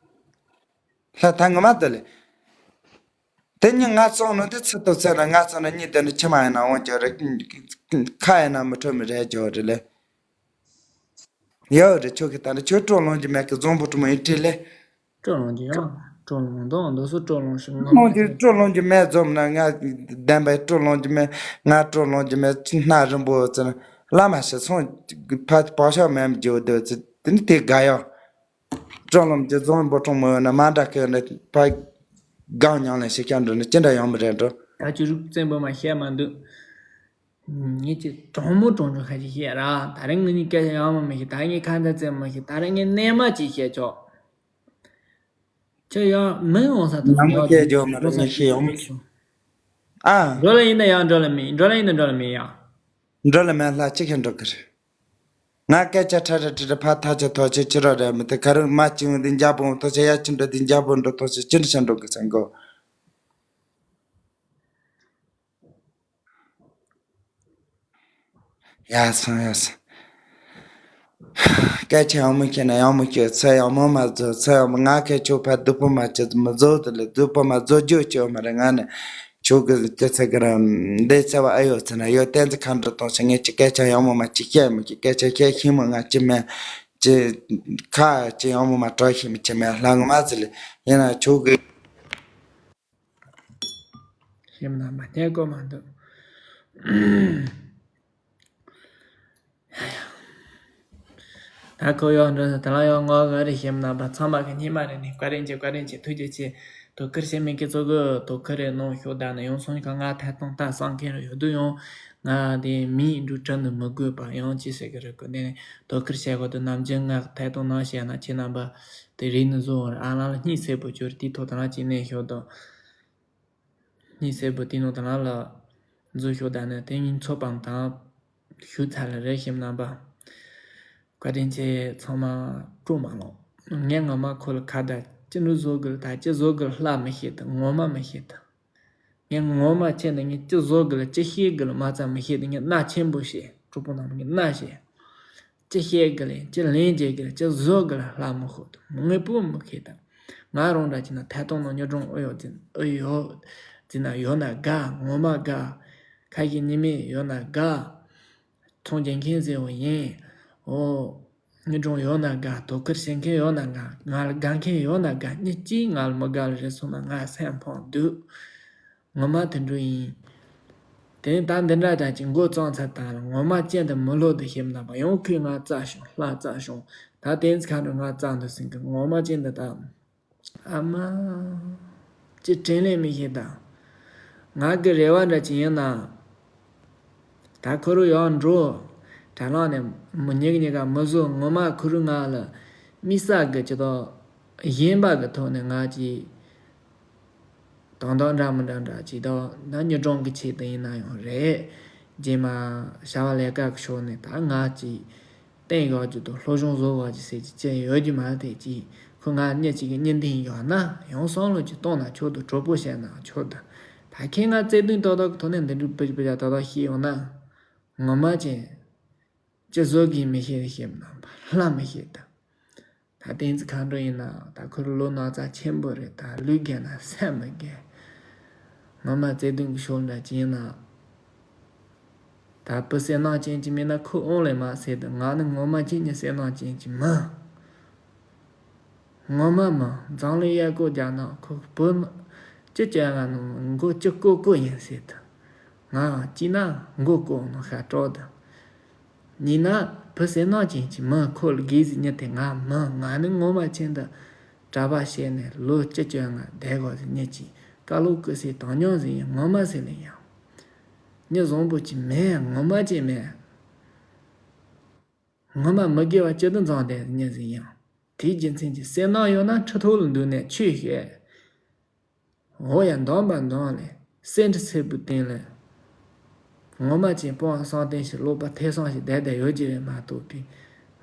ལྷ་ད་ངོ་མ་དེ་ལས། དེ་ཉིན་ང་ཚོང་ནང་དེ་ཚུར་དུ་ཚེ་ན་ང་ཚོང་ན་གཉིས་དེ་ནི་ཕྱི་མ་ཡིན་ན་འོང་རྒྱུ་རེད། ཁ་ཡིན་ན་མི་ཁྲོ་མི་རེད་རྒྱུ་རེད་ལེ། ཡོད་རེད་ཁྱོད་ཀྱི་ད་ནི་ཁྱོད་སྤྲོ་ལོང་གྱི་མེད་ཀི་རྫོང་བུ་གྲུ་མོ་ཡིན་ཁྲིད་ལེ། སྤྲོ་ལོང་གྱི་ཡང་སྤྲོ་ལོང་དང་འདུག་སུ་སྤྲོ་ལོང་ཞིག་ངོ་མ་ལོང་གྱི་སྤྲོ་ལོང་གྱི་མེད་རྫོང་ན་ང་བདེན་པའི་སྤྲོ་ལོང་གྱི་མེད་ང་སྤྲོ་ལོང་གྱི་མེད་སྣ་རིང་པོ་ཚེ་ན་བླ་མ་ཞིག་སོང་ཕ་བག་ཤ་མེད་རྒྱུ་དེ་ཚེ་དེ་ནི་དེ་དགའ་ཡོད། སྤྲང་ལམ་གྱི་རྫོང་འབོར་གྲོང་མི་ཡོད་ན་མ་འདྲ་ཁེ་ནི་ཕ་གང་མྱང་ལ་ཤི་ཁྱང་འགྲོ་ནི་ཅི་འདྲ་ཡོང་མི་རེད་འགྲོ། ད་ཅི་རུག་བཙན་པོ་མ་བཤད་མ་འདུག་ངས་ཅི་གྲོང་མོ་གྲོང་ཆུང་ཁ་ཅིག་བཤད་ར། ད་རིང་ངེད་གཉིས་སྐད་ཆ་ཡང་མ་མི་ཤེས། ད་ངས་ཁ་མཐའ་བཙན་མ་ཤེས། ད་རིང་ངས་གནས་མ་ཅིག་བཤད་ཆོག་ཁྱོད་ཡང་མི་འོང་ས་དང་ཡང་མི་སྐད་ཆ་མ་རེད་ངས་ཤེས་ཡོང་མི་ཤེས། ཨ། འགྲོ་ལ་ཡིན་ན་ཡང་འགྲོ་ལ་མི་འགྲོ་ལ་ཡིན་ན་འགྲོ་ལ་མི་ཡ། འགྲོ་ལ་མེད་ལྷ་གཅིག་ཤི་འགྲོ་གི་རེད། ང་སྐད་ཆ་ཁྲ་ཁྲ་ཁྲ་ཁྲ་ཕར་ཐག་ཆ་ཐོག་ཆེ་ཁྱི་རོ་རེད་མི་དེ་ག་རུ་མ་ཅི་ཡོང་དེ་འཇའ་པོ་ཐོག་ཆེ་ཡ་ཁྱི་འགྲོ་དེ་འཇའ་པོ་འགྲོ་ཐོག་ཆེ་ཁྱི་འགྲོ་ཤ་འགྲོ་གི་ཚང་གོ། ཡ་སང་ཡ་སང་། སྐད་ཆ་ཡང་མི་ཤེས་ན་ཡང་མི་ཤེས་ཚེ་ཡང་མོ་མ་བཟོ་ཚེ་ཡང་མོ་ང་སྐད་ཆོ་ཕར་སྡུག་པོ་མ་བྱེད་མི་བཟོ་དེ་ལས་སྡུག་པོ་མ་བཟོ་རྒྱུ་ཆེ་བ་མ་རེད་ང་ནི། ཁྱོད་ཀྱི་སྐད་ཆ་གི་རང་འདི་ཚེ་བ་ཨེ་ཡོད་ཚེ་ན་ཡོད་བསྟན་འཛིན་ཁ་འདྲ་གཏོང་ཞིག་ངས་ཅི་སྐད་ཆ་ཡང་མོ་མ་ཅི་བཤད་མི་ཤེས་སྐད་ཆ་བཤད་ཤེས་མོ་ང་ཅི་མེད་ཅི་ཁ་ཅི་ཡང་མོ་མ་གྲོགས་ཤེས་མི་ཅི་མེད་ལྷ་ངོ་མ་ཚེ་ལས་ཡིན་ན་ཁྱོད་ཀྱི་ཤེས་མ་མ་ཉན་གོ་མ་འདུག་ད་ཁོ་ཡོད་འགྲོ་ཟེར་ད་ལ་ཡོད་ངོ་ག་རེ་ཞིམ་རྣམ་པ་ཚང་མ་གི་སྙེ་མ་རེ་ནི་བཀའ་དྲིན་ཆེ་བཀའ་དྲིན་ཆེ་ཐུགས་རྗེ་ཆེ། དོ་ཁུར་བྱེད་མི་ཁྱེད་ཚོ་གི་དོ་ཁུར་རེ་གནང་ཤོག་ད་ནི་ཡང་སོང་ཁ་ང་ཐད་གཏོང་ལྟ་སང་མཁན་རེ་ཡོད་དུ་ཡང་ང་དེ་མིའི་འབྲུ་དྲི་ནི་མི་དགོས་པ་ཡང་ཅི་ཟེར་གི་རེད་གོ་ནས་དོ་ཁུར་བྱེད་དགོས་དུ་ནམ་རྒྱུན་ང་ཐད་གཏོང་གནང་བཤད་ན་ཁྱེད་རྣམ་པ་དེ་རིགས་ནི་བཟོ་འོང་རེད་ཨ་ལ་ལ་གཉིད་སད་པོ་གྱུར་དེའི་ཐོག་ད་ལ་ཅི་གནས་ཤོག་དང་། གཉིད་སད་པོ་དེ་ནང་ད་ལ་ལ། འཛུལ་ཤོག་ད་ནི་དེ་ཉིན་ཚོད་པང་དང་ཞུ་ཚར་ལ་རེ་ཞིམ་རྣམ་པ། བཀའ་དྲིན་ཆེ། ཚང་མ་སྤྲོ་མ་ལོག་ངས་ངོ་མ་ཁོ་ལ་ཁ་བརྡ་ཅི་འདྲ་བཟོ་དགོས་ད་ཅི་བཟོ་དགོས་ལྷ་མི་ཤེས་ད་ངོ་མ་མི་ཤེས་ད། ངས་ངོ་མ་ཁྱེད་འདི་ངས་ཅི་བཟོ་དགོས་ལ་ཅི་བཤད་དགོས་ལ་མ་ཚད་མི་ཤེས་ད་ངས་མནའ་ཆེན་པོ་བཤད་གྲོགས་པོ་རྣམས་ངས་མནའ་བཤད། ཅི་བཤད་དགོས་ལ་ཅི་ལན་འཇལ་དགོས་ལ་ཅི་བཟོ་དགོས་ལ་ལྷ་མི་ཤེས་ད་དངོས་པོ་མི་ཤེས་ད། ང་རང་འདྲ་ཅིག་ན་ཐད་གཏོང་ནང་ཉོ་གྲོང་ཨེ་ཡོད་ཅིན་ཨེ་ཡོད་ཅིན་ན་ཡོད་ན་དགའ་ངོ་མ་དགའ། ཁ་ཞིག་ཉི་མས་ཡོད་ན་དགའ། ཚོང་རྒྱག་མཁན་ཟེར་བ་ཡིན། འོ། ངའི་སྒྲུང་ཡོད་ན་དགའ་དོ་ཁུར་བྱེད་མཁན་ཡོད་ན་དགའ་ང་ལ་དགའ་མཁན་ཡོད་ན་དགའ་མི་གཅིག་ང་ལ་མི་དགའ་ལ་རེ་སོང་ན་ང་སེམས་ཕམ་སྡུག་ངོ་མ་དེ་འདྲ་ཡིན། དེ་ནས་ད་འདི་འདྲ་དང་ཅིག་མགོ་བཙུགས་ཚར་དང་ལ་ངོ་མ་ཅན་དུ་མི་ལོ་དུ་ཞིབ་ན་པ་ཡང་ཁོས་ང་རྩ་བྱུང་ལྷ་རྩ་བྱུང་ད་དེ་ཚོ་ཁ་འདྲ་ང་རྩ་འདུག་ཟིན་གི་ངོ་མ་ཅན་དུ་ད། ཨ་མ། ཅི་དྲིན་ལན་མི་ཤེས་དང་། ང་གི་རེ་བ་འདྲ་ཅིག་ཡིན་ན། ད་ཁོ་རུ་ཡང་འགྲོ། དྲ་ལམ་ནས་མི་ཉིག་ཉིག་ག་མི་བཟོ་ངོ་མ་ཁོ་རུ་ང་ལ། མི་ས་གི་ཅི་དང་། གཞན་པ་གི་ཐོག་ནས་ང་ཅི། དང་དང་འདྲ་མི་འདྲ་འདྲ་ཅི་དང་ད་ཉི་གྲོང་གི་ཆེད་དུ་ཡིན་ན་ཡང་རེད། རྗེས་མ། བྱ་བ་ལས་ཀ་གི་ཕྱོགས་ནས་ད་ང་ཅི། བསྟན་ཡོད་རྒྱུ་དང་སློབ་སྦྱོང་བཟོ་བ་ཅི་ཟེར་གྱི་ཅི་ཡོད་རྒྱུ་མ་རེད་དེ་ཅི་ཁོ་ང་གཉིས་གཅིག་གི་གཉིས་འདི་ཡོད་ན་ཡང་བསམ་བློ་ཅི་གཏོང་ན་ཆོག་ཏུ་གྲོགས་པོ་བཤད་ན་ཆོག་ཏུ་ད་ཁྱེད་ང་བརྩེ་དུང་ཏག་ཏག་གི་ཐོག་ནས་འདི་འདྲའི་སྤུ་ཅི་སྤུ་ཅ་ཏག་ཏག་ཤེས་ཡོང་ན་ངོ་མ་ཅི་ཅི་བཟོ་གི་མི་ཤེས་ཤེས་མ་ལྷ་མི་ཤེས་ད། ད་བསྟན་འཛིན་མཁའ་འགྲོ་ཡིན་ན་ད་ཁོ་རང་ལོ་ན་ཚ་ཆེན་པོ་རེད་ད་ལུས་རྒས་ན་སེམས་མི་རྒས། ངོ་མ་བརྩེ་དུང་གི་ཤོར་འདྲ་ཅི་ཡིན་ན། ད་བུ་བསོད་ནམས་ཅན་གྱི་མིན་ན་ཁོ་ཨོང་ལས་མ་ཟེར་དུ་ང་ནི་ངོ་མ་ཅི་ཉིད་བསོད་ནམས་ཅན་གྱི་མི། ངོ་མ་མི་འཛམ་གླིང་གཡས་སྐོར་རྒྱག་ན་ཁོ་བུ་ཅི་བྱ་ང་ནི་མགོ་ཅི་ཀོ་ཀོ་ཡིན་ཟེར་དུ་ང་ཅི་ན་མགོ་ཀོ་ནོ་ཤ་སྤྲོ་དུ། ཉིན་ན་བུ་བསོད་ནམས་ཅན་གྱི་མི་ཁོ་ལ་དགེ་ཟིག་ཉིད་དེ་ང་མི་ང་ནི་ངོ་མ་ཅན་དུ་གྲྭ་པ་བྱས་ནས་ལོ་བཅུ་བཅོ་ལྔ་བསྡད་དགོས་ཟིག་ཉིད་ཀྱི་བཀའ་སློབ་ཀུ་སའི་དང་སྙོམས་ཟིག་ཡིན་ངོ་མ་ཟིག་ལ་ཡང་། མྱི་བཟང་པོ་ཅིག་མེད་ངོ་མ་ཅན་མེད། ངོ་མ་མི་དགེ་བ་ཅི་དུ་འཛོམས་བསྡད་ཟིག་ཉིད་ཟིག་ཡང་། དེའི་རྒྱུ་མཚན་གྱིས་བསོད་ནམས་ཡོད་ན་ཁྲི་ཐོག་ལ་འདུག་ནས་ཆོས་བཤད། འོ་ཡ་འདོམས་པ་འདོམས་ལས་སེ་འབྲུ་སེར་པོའི་སྟེང་ལས། ངོ་མ་ཅན་སྤོང་བ་བསམ་གཏན་ཞིག་ཀློག་པ་ཐེ་ཚོམ་ཞིག་བསྡད་བསྡད་ཡོད་ཀྱི་རེད་མ་གཏོགས་པའི་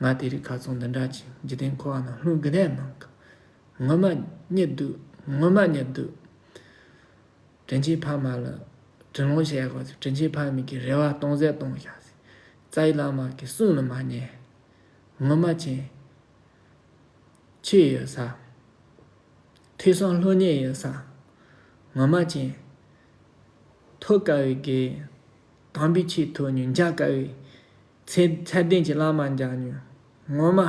ང་དེ་རིགས་ཁ་ཚོན་འདི་འདྲ་ཅིག་འཇིག་རྟེན་འཁོར་བ་ན་ལྷུང་གི་ལས་མང་གི། ངོ་མ་གཉིད་སྡུག་ངོ་མ་གཉིད་སྡུག་དྲིན་ཆེན་ཕ་མ་ལ་དྲིན་ལན་བཤད་དགོས་ཟེར་དྲིན་ཆེན་ཕ་མ་གི་རེ་བ་གཏོང་ཟད་གཏོང་བཞག་ཟེར། རྩ་བའི་བླ་མ་གི་གསུང་ལ་མ་ཉན། ངོ་མ་ཅན། ཆོས་ཡོད་ས། ཐོས་བསམ་སློབ་གཉེར་ཡོད་ས། ངོ་མ་ཅན། ཐོབ་དཀའ་བའི་དགེ། དམ་པའི་ཆོས་ཐོབ་མྱོང་འཇལ་དཀའ་བའི། ཚད་ཚད་ལྡན་གྱི་བླ་མ་མཇལ་མྱོང་ངོ་མ།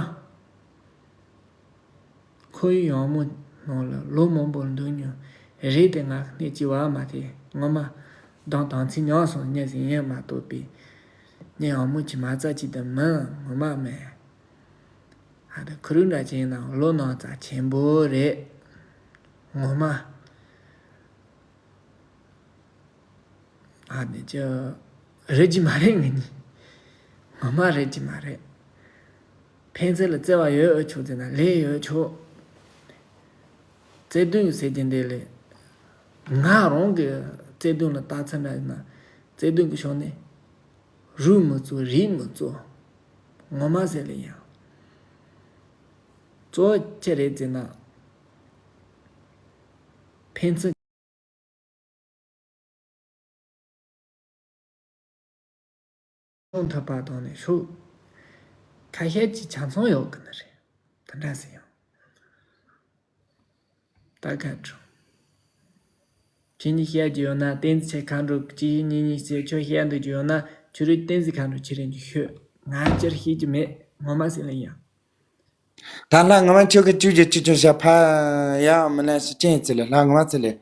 ཁོ་ཡི་ཡང་མོ་ནང་ལ་ལོ་མང་པོར་འདུག་མྱོང་རེད་དེ་ང་གནས་ཀྱི་བ་མ་དེ་ངོ་མ་གདོང་དང་ཚིག་ཉག་སོང་ཉག་ཟིན་ཡན་མ་གཏོགས་པའི་ངའི་ཡང་མོ་གྱི་མ་རྩ་གཅིག་ཏུ་མིན་ངོ་མ་མེད། ཨ་ད་ཁུ་རུ་འདྲ་ཅན་ནང་ལོ་ནང་རྩ་ཆེན་པོ་རེད། ངོ་མ། ཨ་ནི་ཅི། རེད་ཀྱི་མ་རེད་ངེད་གཉིས། ངོ་མ་རེད་ཀྱི་མ་རེད། ཕན་ཚུན་ལ་བརྩེ་བ་ཡོད་ཨེ་ཆོག་ཟེར་ན་ལས་ཡོད་ཆོག་བརྩེ་དུང་ཟེར་གྱི་འདི་ལས། ང་རང་གི་བརྩེ་དུང་ལ་ལྟ་ཚུལ་འདྲ་ཡིན་ན། བརྩེ་དུང་གི་ཕྱོགས་ནས། རུས་མི་གཙོ་རིགས་མི་གཙོ། ངོ་མ་ཟེར་ལ་ཡང་། གཙོ་བོ་ཅི་རེད་ཟེར་ན། ཕན་ཚུན། ཡོང་ཐུབ་པ་དང་ནི་ཤུགས། ཁ་ཤས་ཀྱི་ཆ་ཚང་ཡོད་གི་ནི་རེད། དེ་འདྲ་ཟེར་ཡང་། ད་ཁ་དྲོ། ཁྱེད་གཉིས་བཤད་རྒྱུ་ཡོད་ན་བསྟན་འཛིན་ཆེ་མཁའ་འགྲོ་གཅིག་གཉིས་གཉིས་ཟེར་ཁྱོད་བཤད་འདོད་རྒྱུ་ཡོད་ན་ཁྱོད་རིགས་བསྟན་འཛིན་མཁའ་འགྲོ་ཁྱེད་རང་གིས་ཤོད། ང་ཅིར་ཤེས་ཀྱི་མེད་ངོ་མ་ཟེར་ལ་ཡང་། ད་ལྷ་ངོ་མ་ཁྱོད་ཀྱི་བཅུ་གྱུར་བཅུ་གྱུར་བྱ་ཕ་ཡང་མི་ལན་ཞིག་ཅན་ཚེ་ལ་ལྷ་ངོ་མ་ཚེ་ལས།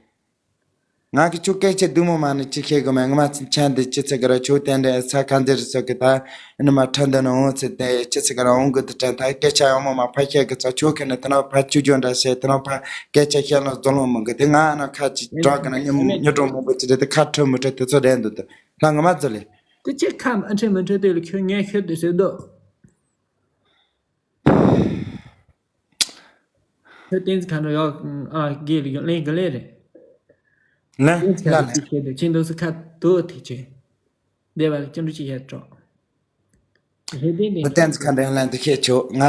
ང་གི་ཁྱོད་སྐད་ཆ་བདུད་མོ་མ་ནི་ཅི་ཤེས་གི་མེད་ངོ་མ་ཚེ་ཆ་འདི་ཅི་ཚེ་གི་ར་ཁྱོད་བསྟན་འདྲ་ས་ཁ་འདིར་སོ་གི་ད་ཨ་ནི་མ་ཁྲ་འདི་ནི་འོང་ཚེ་དེ་ཅི་ཚེ་གི་ར་འོང་གི་དུ་དྲན་ད་སྐད་ཆ་ཡང་མོ་མ་ཕ་ཤེས་གི་ཚ་ཁྱོད་ཁེ་ནི་ད་ནང་ཕ་བཅུ་གྱུར་འདྲ་བཤད་ད་ནང་ཕ་སྐད་ཆ་བཤད་ལ་རྫོང་ལོ་མང་གི་དེ་ང་ཨ་ནི་ཁ་ཅིག་དྲག་གི་ན་ཉི་ཉི་གྲོང་མང་པོ་ཅི་རེད་དེ་ཁ་ཁྲོ་མི་ཁྲོ་དེ་ཚོ་རེད་འདུག་དུ་ལྷ་ངོ་མ་ཚེ་ལས། དེ་ཅི་ཁ་མ་ཁྲོ་མི་ཁྲོ་དེ་ལ་ཁྱོད་ངས་ཤོད་དུ་ཟེར་འདུག་ཁྱོད་བསྟན་འཛིན་མཁའ་འགྲོ་ཡག་ཨ་དགེ་ལ་ཡོད་ལན་ག་ལེ་རེད། ལན་ལ་ལན། ཁྱེད་དུ་ཁྱེད་འདུག་སུ་ཁ་དུ་ཐེ་ཆེ། འདས་པ་ལ་ཅི་འདྲ་ཅི་ཡར་འགྲོ། ཧེ་ཏེ་ཏེ། བུ་བསྟན་འཛིན་མཁའ་འགྲོ་ལན་དུ་བཤད་ཆོག་ང་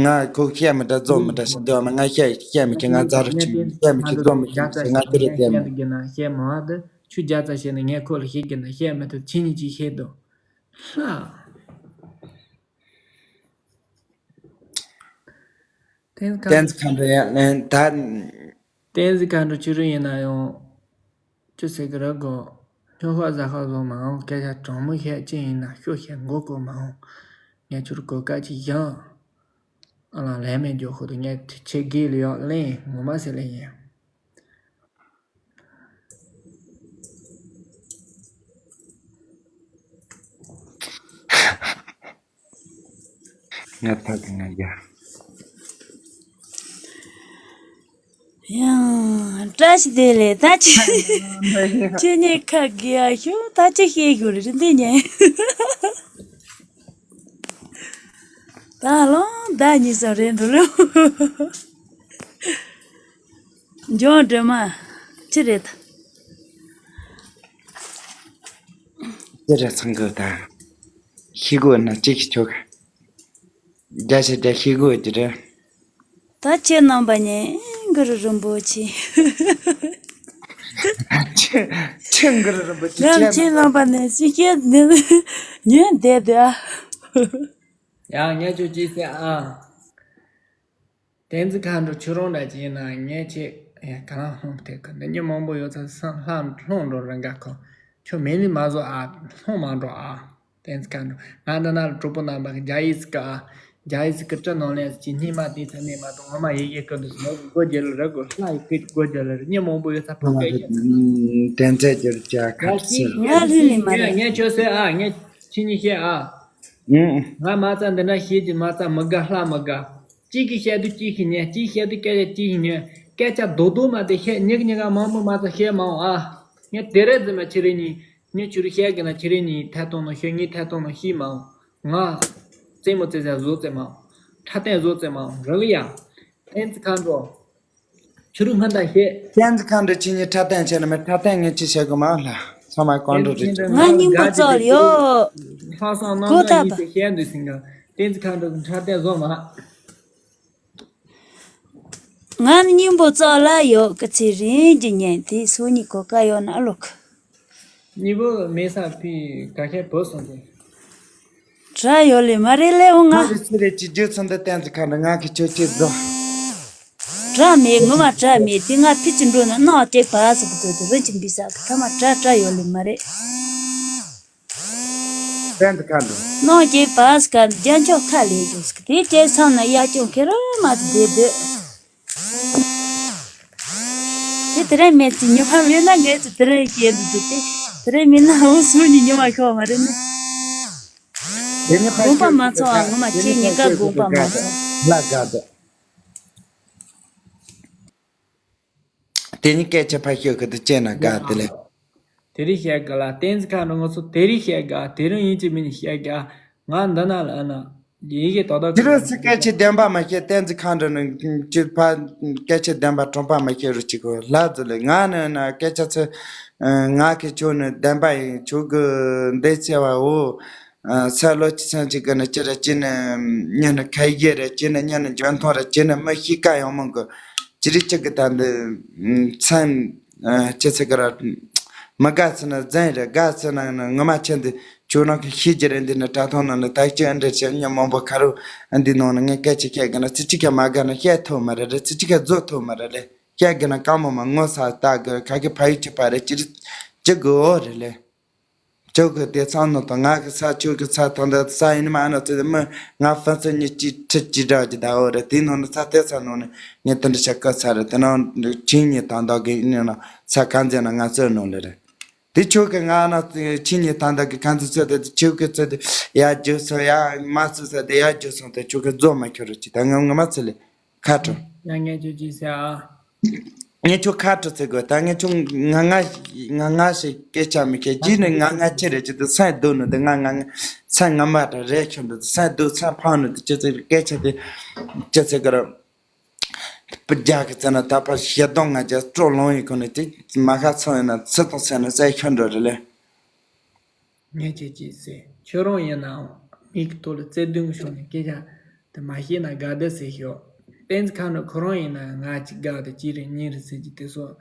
ང་ཁོ་བཤད་མི་འདྲ་རྫོགས་མི་འདྲ་ཞིག་འདུག་མ་ང་བཤད་བཤད་མི་ཁྱེད་ང་རྩ་རུ་ཆུ་བཤད་མི་ཁྱེད་རྫོགས་མི་ཁྱེད་ང་ཁྱེད་རེད་བཤད་མི། ཁྱེད་མ་བ་དུ་ཆུ་བརྒྱ་ཙམ་བཤད་ན་ངས་ཁོ་ལ་ཤེས་ཀྱི་ན་བཤད་མི་ཐུབ་ཕྱི་ཉིན་ཅིག་ཤེས་འདུག་ལྷ། བསྟན་འཛིན་མཁའ་འགྲོ་ཡ་ལན་ད། བསྟན་འཛིན་མཁའ་འགྲོ་ཆུ་རུ་ཡིན་ན་ཡང་། ཅི་ཟེར་གི་རེད་གོ། སྨྱོ་ཤ་ཟ་ཤ་བཟོ་མ་འོང་སྐད་ཆ་དྲང་མོ་བཤད་ཅི་ཡིན་ན་ཤོ་བཤད་མགོ་སྐོར་མ་འོང་། ངས་ཁྱོད་གོ་སྐབས་ཅིག་བཞག་ཨ་ལ་ལས་མེད་རྒྱུ་ཁོ་དེ་ངས་ཁྱེད་དགེ་ལ་ཡོག་ལེན་ངོ་མ་ཟེར་ལེ་ཡིན། ང་ཐག་གི་ང་རྒྱ། ཡང་བཀྲ་ཤིས་བདེ་ལེགས་ད་ཅི་ཁྱེད་གཉིས་ཁ་གི་ཡ་ཤོ་ད་ཅི་ཤེས་གི་རེད་འདི་ཉན། ད་ལོ་ཟླ་གཉིས་སོ་རེད་འདུག་ལོ། འཇོན་སྒྲོལ་མ། ཅི་རེད་ད། ཅི་རེད་ཚང་གི་ད། ཤི་གོ་ན་ཅི་ཤི་ཆོག་རྒྱ་ཤི་རྒྱ་ཤི་གོ་ཅི་རེད། ད་ཁྱེད་རྣམ་པ་ཉན་གུ་རུ་རིན་པོ་ཆེ། ཁྱེད་ཁྱེད་གུ་རུ་རིན་པོ་ཆེ། ཡང་ཁྱེད་རྣམ་པ་ནས་ཅི་ཤེས་ཉན་བསྡད་དེ་ཨ། ཡང་ངས་ཁྱོད་ཅི་ཟེར་ཨ། བསྟན་འཛིན་མཁའ་འགྲོ་ཁྱོད་རང་འདྲ་ཅིག་ཡིན་ན་ངས་ཁྱེད་ཡ་ག་རང་ལྷུང་ཐེབས་གི་འདི་མྱི་མང་པོ་ཡོད་ཚད་སང་ལྷ་ལྷུང་འགྲོ་རེ་འགའ་ཁོ། ཁྱོད་མེད་ནི་མ་བཟོ་ཨ་ལྷུང་མ་འགྲོ་ཨ། བསྟན་འཛིན་མཁའ་འགྲོ་ང་འདི་ན་ལ་གྲོགས་པོ་རྣམ་པ་གི་རྒྱ་ཡིག་ཟིག་ག་ཨ། རྒྱ་ཡིག་ཟིག་གི་སྤྲི་ནང་ལན་ཟིག་གི་སྙིང་མ་དེ་ཚ་ནས་མ་གཏོགས་ངོ་མ་ཡི་གེ་ཀི་འདུག་ཟེར་ནོ་གི་སྒོ་རྒྱབ་ལ་རེ་གོ་ལྷ་ཡི་ཀི་གི་སྒོ་རྒྱབ་ལ་རེ་མྱི་མང་པོ་ཡོད་ཚད་ཕོ་སྐད་ཀྱང་། བསྟན་འཛིན་གྱུར་ཅག་ཁ་ཚིག་ང་ལྷུན་ལས་མ་རེད། ངས་ཁྱོད་ཟེར་ཨ་ངས་ཁྱེད་གཉིས་བཤད་ཨ། ང་མ་རྩ་འདི་འདྲ་ཤེས་ཀྱི་མ་རྩ་མི་དགའ་ལྷ་མི་དགའ། གཅིག་གིས་བཤད་དུས་གཅིག་གིས་ཉན་གཅིག་བཤད་དུས་སྐད་ཆ་གཅིག་གིས་ཉན། སྐད་ཆ་རྡོག་རྡོག་མ་དེ་བཤད་ཉིག་ཉིག་ག་མང་པོ་མ་རྩ་བཤད་མ་འོང་ཨ། ངས་དེ་རེད་ཟེར་མ་ཁྱེད་རེ་གཉིས་ངས་ཁྱོད་རེ་བཤད་གི་ན་ཁྱེད་རེ་གཉིས་ཐད་གཏོང་ནང་ཤོད་ངས་ཐད་གཏོང་ནང་ཤེས་མ་འོང་། ང་རྩེད་མོ་རྩེ་ས་བཟོ་རྩེ་མ་འོང་། འཁྲབ་སྟོན་བཟོ་རྩེ་མ་འོང་རེད་ལ་ཡ། བསྟན་འཛིན་མཁའ་འགྲོ། ཁྱོད་རང་སྔོན་དང་བཤད། བསྟན་འཛིན་མཁའ་འགྲོ་ཁྱེད་གཉིས་འཁྲབ་སྟོན་བྱས་ན་མི་འཁྲབ་སྟོན་ངས་ཅི་བྱེད་དགོས་མ་ལ་ཚང་མ་གང་འགྲོ་རེད་ཅི། ང་སྙིང་པོ་བཙོག་ཡོད། ལྷག་བསམ་རྣམ་གོ་དག་ཐག་ཡིན་པ་ཟེར་བཤད་འདུག་ཟིན་ག་བསྟན་འཛིན་མཁའ་འགྲོ་གི་འཁྲབ་སྟོན་བཟོ་མ། ང་སྙིང་པོ་བཙོག་ལ་ཡོད་གི་ཚེ་རིང་གི་ཉན་དེ་སུ་གཉིས་གོ་ཀ་ཡོད་ན་ལོག་གཉིས་པོ་མེད་ས་ཕི་ག་ཤེད་བོད་སོང་ཏེ། དྲ་ཡོད་ལེ་མ་རེད་ལེ་འོ་ང་། ང་རེ་ཚེ་རེ་ཅི་རྒྱུ་ཚོ་འདི་བསྟན་འཛིན་མཁའ་འགྲོ་ང་གི་ཆོས་ཅི་བཟོ། དྲ་མེད་ངོ་མ་དྲ་མེད་དེ་ང་ཕི་ཅི་འགྲོ་ན་ནག་ཅེག་པ་ཟེར་གི་འདུག་དེ་རིན་ཅིག་འབི་ས་གི་ཐ་མ་དྲ་དྲ་ཡོད་ལེ་མ་རེད། བསྟན་འཛིན་མཁའ་འགྲོ། ནག་ཅེག་པ་ཟེར་ག་རྒྱ་མཆོག་ཁ་ལས་ཀྱོག་ཟེར་གི་དེ་ཅེག་ཚང་ན་ཡ་ཅུང་ཁེ་ར་མ་དེ་བསྡད་དེ། དེ་དེ་རིང་མེད་ཚེ་ཉི་མ་མེད་ན་ངས་ཚེ་དེ་རིང་སྐྱེལ་འདུག་འདུག་སྟེ། དེ་རིང་མེད་ན་འུ་སུ་ནི་ཉི་མ་ཤོག་མ་རེད་ནི། དེ་ནི་ཕ་དགོངས་པ་མ་ཚོམ་ཨ་ངོ་མ་ཁྱེད་གཉིས་ཀ་དགོངས་པ་མ་ཚོམ། ལ་དགའ་འདུག་དེ་ནི་སྐད་ཆ་ཕ་ཤོད་གི་འདུག་ཅེ་ན་དགའ་དེ་ལས། དེ་རིང་བཤད་དགའ་ལ་བསྟན་འཛིན་མཁའ་འགྲོ་ང་ཚོ་དེ་རིང་བཤད་དགའ་དེ་རིང་ཡིན་གཅིག་མིན་གཅིག་བཤད་དགའ་ང་འདི་ན་ལ་ཨ་ན་ཡི་གེ་ཏག་ཏག་ཁྱེད་རང་ཚོ་སྐད་ཆ་བདེན་པ་མ་བཤད་བསྟན་འཛིན་མཁའ་འགྲོ་ནི་ཅི་ཕ་སྐད་ཆ་བདེན་པ་དྲང་པ་མ་བཤད་རུ་གཅིག་གོ་ལ་ཟེར་ལེ་ང་ནི་ན་སྐད་ཆ་ཚོ་ང་གི་ཁྱོད་ནི་བདེན་པ་ཡིན་ཁྱོད་གི་འདི་ཆེ་བ་འོ། ས་ལོ་ཅི་ཚན་ཅིག་གི་ནི་ཅི་རེད་ཅི་ནི་ཉི་ནི་ཁ་ཡེ་རེད་ཅི་ནི་ཉི་ནི་འཇོན་ཐང་རེད་ཅི་ནི་མི་ཤི་ཀ་ཡོང་མོ་གི་ཅི་རིགས་ཅི་གི་ད་འདི་མཚན་ཅི་ཚེ་གི་ར་མི་དགའ་ཚེ་ནི་རྫུན་རེད་དགའ་ཚེ་ན་ནི་ངོ་མ་ཆེ་འདི་ཁྱོད་རང་གི་ཤི་རྒྱུ་རེད་འདི་ནི་དྲ་ཐོག་ནང་ནི་ད་ཅི་ཨ་འདྲ་ཆེ་ཉི་མང་པོ་ཁ་རུ་ཨ་འདི་ནང་ནི་ངས་སྐད་ཆ་བཤད་གི་ན་ཚེ་གཅིག་ཀྱང་མ་དགའ་ན་བཤད་ཐུབ་མ་རེད་རེད་ཚེ་གཅིག་ཀྱང་རྫོགས་ཐུབ་མ་རེད་ལེ་བཤད་གི་ན་དཀའ་མོ་མ་ངོ་ས་ལྟ་གི་ཁ་གི་ཕ་ཡུལ་གྱི་པ་རེད་ཅི་རིགས་ཅི་གི་འོ་རེད་ལེ། ཁྱོད་ཀྱི་དེ་ཚང་ནང་དང་ང་གི་ས་ཁྱོད་ཀྱི་ས་དང་འདི་ས་ཡིན་མ་ཨ་ན་ཚོད་མི་ང་ཕན་ཚུན་གཉིས་གཅིག་ཁྲི་གཅིག་འདྲ་གི་ཟླ་འོ་རེད་དེའི་ནང་ནས་ས་དེ་ས་ནང་ནས་ངས་དེ་འདྲ་བྱ་དཀའ་ས་རེད་དེ་ནང་ཁྱིམ་གཉིས་དང་བདག་གི་ཡིན་ན་ས་ག་འཛིན་ན་ང་ཚོའི་ནང་ལ་རེད། དེ་ཁྱོད་ཀྱི་ང་ན་ཁྱིམ་གཉིས་དང་བདག་གི་ག་ཚོད་ཚོད་དེ་ཁྱོད་ཀྱི་ཚོད་དེ་ཡ་རྒྱུགས་སོང་ཡ་མ་ཚོད་ས་དེ་ཡ་རྒྱུགས་སོང་དེ་ཁྱོད་ཀྱི་རྫོགས་མ་ཁྱོད་རེད་ཅི་ད་ང་ང་མ་ཚོད་ལས། ཁ་དྲོ། ཡང་ངས་ཁྱོད་ཅི་ཟེར་ཨ། ངས་ཁྱོད་ཁ་དྲོ་ཟེར་དགོས་ད་ངས་ཁྱོད་ང་ང་ང་ང་ཞིག་སྐད་ཆ་མི་ཁྱེད་ཀྱིས་ནི་ང་ང་ཁྱེད་རེད་ཅི་དུ་སེམས་སྡུག་ནི་དུ་ང་ང་ང་སེམས་ང་མ་དྲ་རེད་ཁྱོད་འདི་སེམས་སྡུག་སེམས་ཕངས་ནི་དུ་ཅི་ཟེར་སྐད་ཆ་དེ་ཅི་ཟེར་གི་ར། པུ་རྒྱ་གི་ཚེ་ན་ད་པར་ཞེ་སྡང་ང་རྒྱལ་སྤྲོ་ལོང་ཡི་ཁོ་ནི་དེ་མ་ཁ་ཚང་ཡིན་ན་ཚེ་དང་ཚེ་ན་བསད་ཤོར་འགྲོ་རེད་ལེ། ངས་ཁྱེད་ཀྱིས་ཟེར། ཁྱོད་རང་ཡིན་ནའང་མིག་གི་ཐོག་ལ་བརྩེ་དུང་ཤོར་ནས་སྐད་ཆ་དེ་མ་བཤད་ན་དགའ་བདེ་ཟེར་ཤོག་བསྟན་འཛིན་མཁའ་འགྲོ་ཁོ་རང་ཡིན་ན་ང་གཅིག་དགའ་དེ་གཅིག་རེད་གཉིས་རེད་ཟེར་གྱི་དེ་སོགས་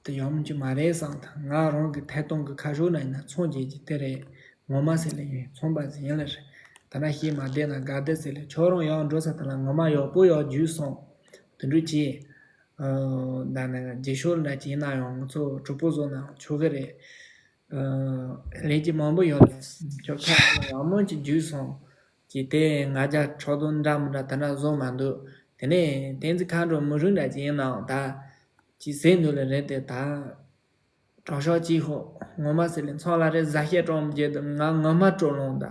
དེ་ཡག་མོ་གཅིག་མ་རེད་བསམ་ཐལ། ང་རང་གི་ཐད་གཏོང་གི་ཁ་ཕྱོགས་ན་ཡིན་ན་ཚོང་རྒྱག་གི་དེ་རེད། ངོ་མ་ཟེར་ལེ་ཡིན་ཚོང་པ་ཟེར་ཡིན་ལེ་རེད། ད་ན་ཤེས་མ་བསྡད་ན་དགའ་བདེ་ཟེར་ལེ་ཁྱོད་རང་ཡག་འགྲོ་ས་དེ་ལ་ངོ་མ་ཡག་པོ་ཡག་རྒྱུས་སོང་དེ་འདྲ་བྱས། ཨ། ད་ནི་རྗེས་ཕྱོགས་འདྲ་ཅིག་ཡིན་ན་ཡང་ང་ཚོ་གྲོགས་པོ་བཟོ་ན་ཆོག་གི་རེད། ཨ། ལས་ཀྱི་མང་པོ་ཡོད་ལ་ཁྱོད་ཁ་ཡག་མོ་ཅིག་རྒྱུས་སོང་། ཅིག་དེ་ང་རྒྱ་ཕྲག་དོག་འདྲ་མི་འདྲ་དེ་འདྲ་བཟོ་མ་འདུག་དེ་ནས་བསྟན་འཛིན་མཁའ་འགྲོ་མི་རུང་འདྲ་ཅིག་ཡིན་ནའང་ད་ཅིག་ཟེར་འདུག་ལེ་རེད་དེ་ད། དྲང་ཤོག་ཅིག་ཧོ། ངོ་མ་ཟེར་ལེ་ཚང་ལ་རེ་ཟ་ཤེས་གྲོང་མི་རྒྱལ་དུ་ང་ངོ་མ་སྤྲོ་ལོང་ད།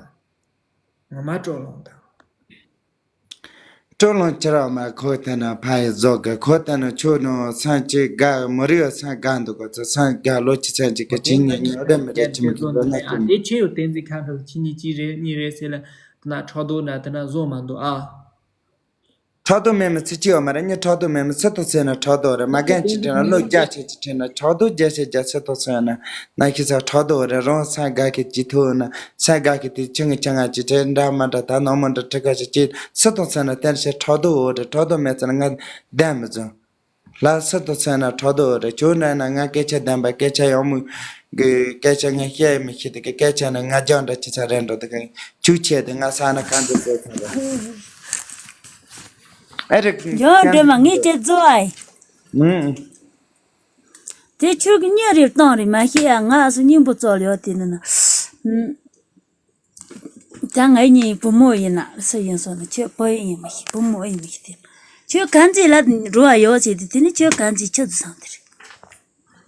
ངོ་མ་སྤྲོ་ལོང་ད། སྤྲོ་ལོང་ཁྱེར་བ་མ་ཁོ་དེ་ན་ཕ་ཡི་ཟོག་གི་ཁོ་དེ་ན་ཆོ་ནོ་སང་ཅི་དགའ་མི་རིག་སང་དགའ་འདུག་གོ་ཚོ་སང་དགའ་ལོ་ཅི་སང་ཅི་གི་ཅི་ཉི་ཉི་རེ་མི་རེ་ཅི་མི་གི་ལོ་ན་ཅི་མི་དེ་ཆེ་ཡོ་བསྟན་འཛིན་མཁའ་འགྲོ་ཁྱེད་གཉིས་ཅི་རེད་གཉིས་རེད་ཟེར་ལ་དེ་ན་ཕྲག་དོག་འདྲ་དེ་ན་བཟོ་མ་འདུག་ཨ། ཕྲག་དོག་མེད་མི་ཚེ་སྐྱིད་པ་མ་རེད། ངས་ཕྲག་དོག་མེད་མི་ཚེ་ཐོག་ཚེ་ན་ཕྲག་དོག་རེད། མ་རྒན་གྱིས་དྲན་ན་ལོ་བརྒྱ་ཆེ་གྱིས་དྲན་ན་ཕྲག་དོག་བརྒྱ་ཆེ་བརྒྱ་ཚེ་ཐོག་ཚེ་ན་ན་ཤི་ཚ་ཕྲག་དོག་རེད། རང་སང་དགའ་གི་ཅི་ཐུག་ན་སང་དགའ་གི་དེ་ཆུང་ངི་ཆུང་ང་ཅི་དྲན་འདྲ་མ་འདྲ་ད་ནང་མ་འདྲ་ཁྲི་ཁ་ཞིག་ཅི་ཚེ་ཐོག་ཚེ་ན་བསྟན་ཤེས་ཕྲག་དོག་འོ་རེད། ཕྲག་དོག་མེད་ཚེ་ན་ང་བདེ་མི་བཟང་། ལྷ་སི་ཏུ་ཚེ་ན་ཕྲག་དོག་རེད། ཁྱོད་འདྲ་ན་ང་སྐད་ཆ་བདེན་པ་སྐད་ཆ་ཡག་མོ་གི་སྐད་ཆ་ངས་བཤད་མི་ཤེས་དེ་གི་སྐད་ཆ་ནི་ང་རྒྱང་འདྲ་ཅི་ཚ་རེད་འགྲོ་དེ་གི་ཆུ་ཆེ་དེ་ང་ས་ན་གང་དུ་བཟོས་ཚར་རེད། ཨེ་རེད། ཡང་སྒྲོལ་མ་ངས་ཁྱེད་བཟོ་ཨའི། ཨུམ། དེ་ཁྱོད་ཀྱི་གཉིད་རེ་བཏང་རེད་མ་ཤེས་ཡ། ང་ཨ་སུ་སྙིང་པོ་ཙོག་ལ་ཡོད་དེ་ནི་ན། ཨུམ། ད་ངའི་གཉིས་བུ་མོ་ཡིན་ན་སུ་ཡིན་སོང་ན་ཁྱོད་བུ་ཡིན་མི་ཤེས་བུ་མོ་ཡིན་མི་ཤེས་ཏེ། ཁྱོད་གང་ཚེ་ལ་འགྲོ་བ་ཡོད་ཟེར་ཏེ་དེ་ནི་ཁྱོད་གང་ཚེ་ཁྱོད་ཚོ་སང་དེ་རེད།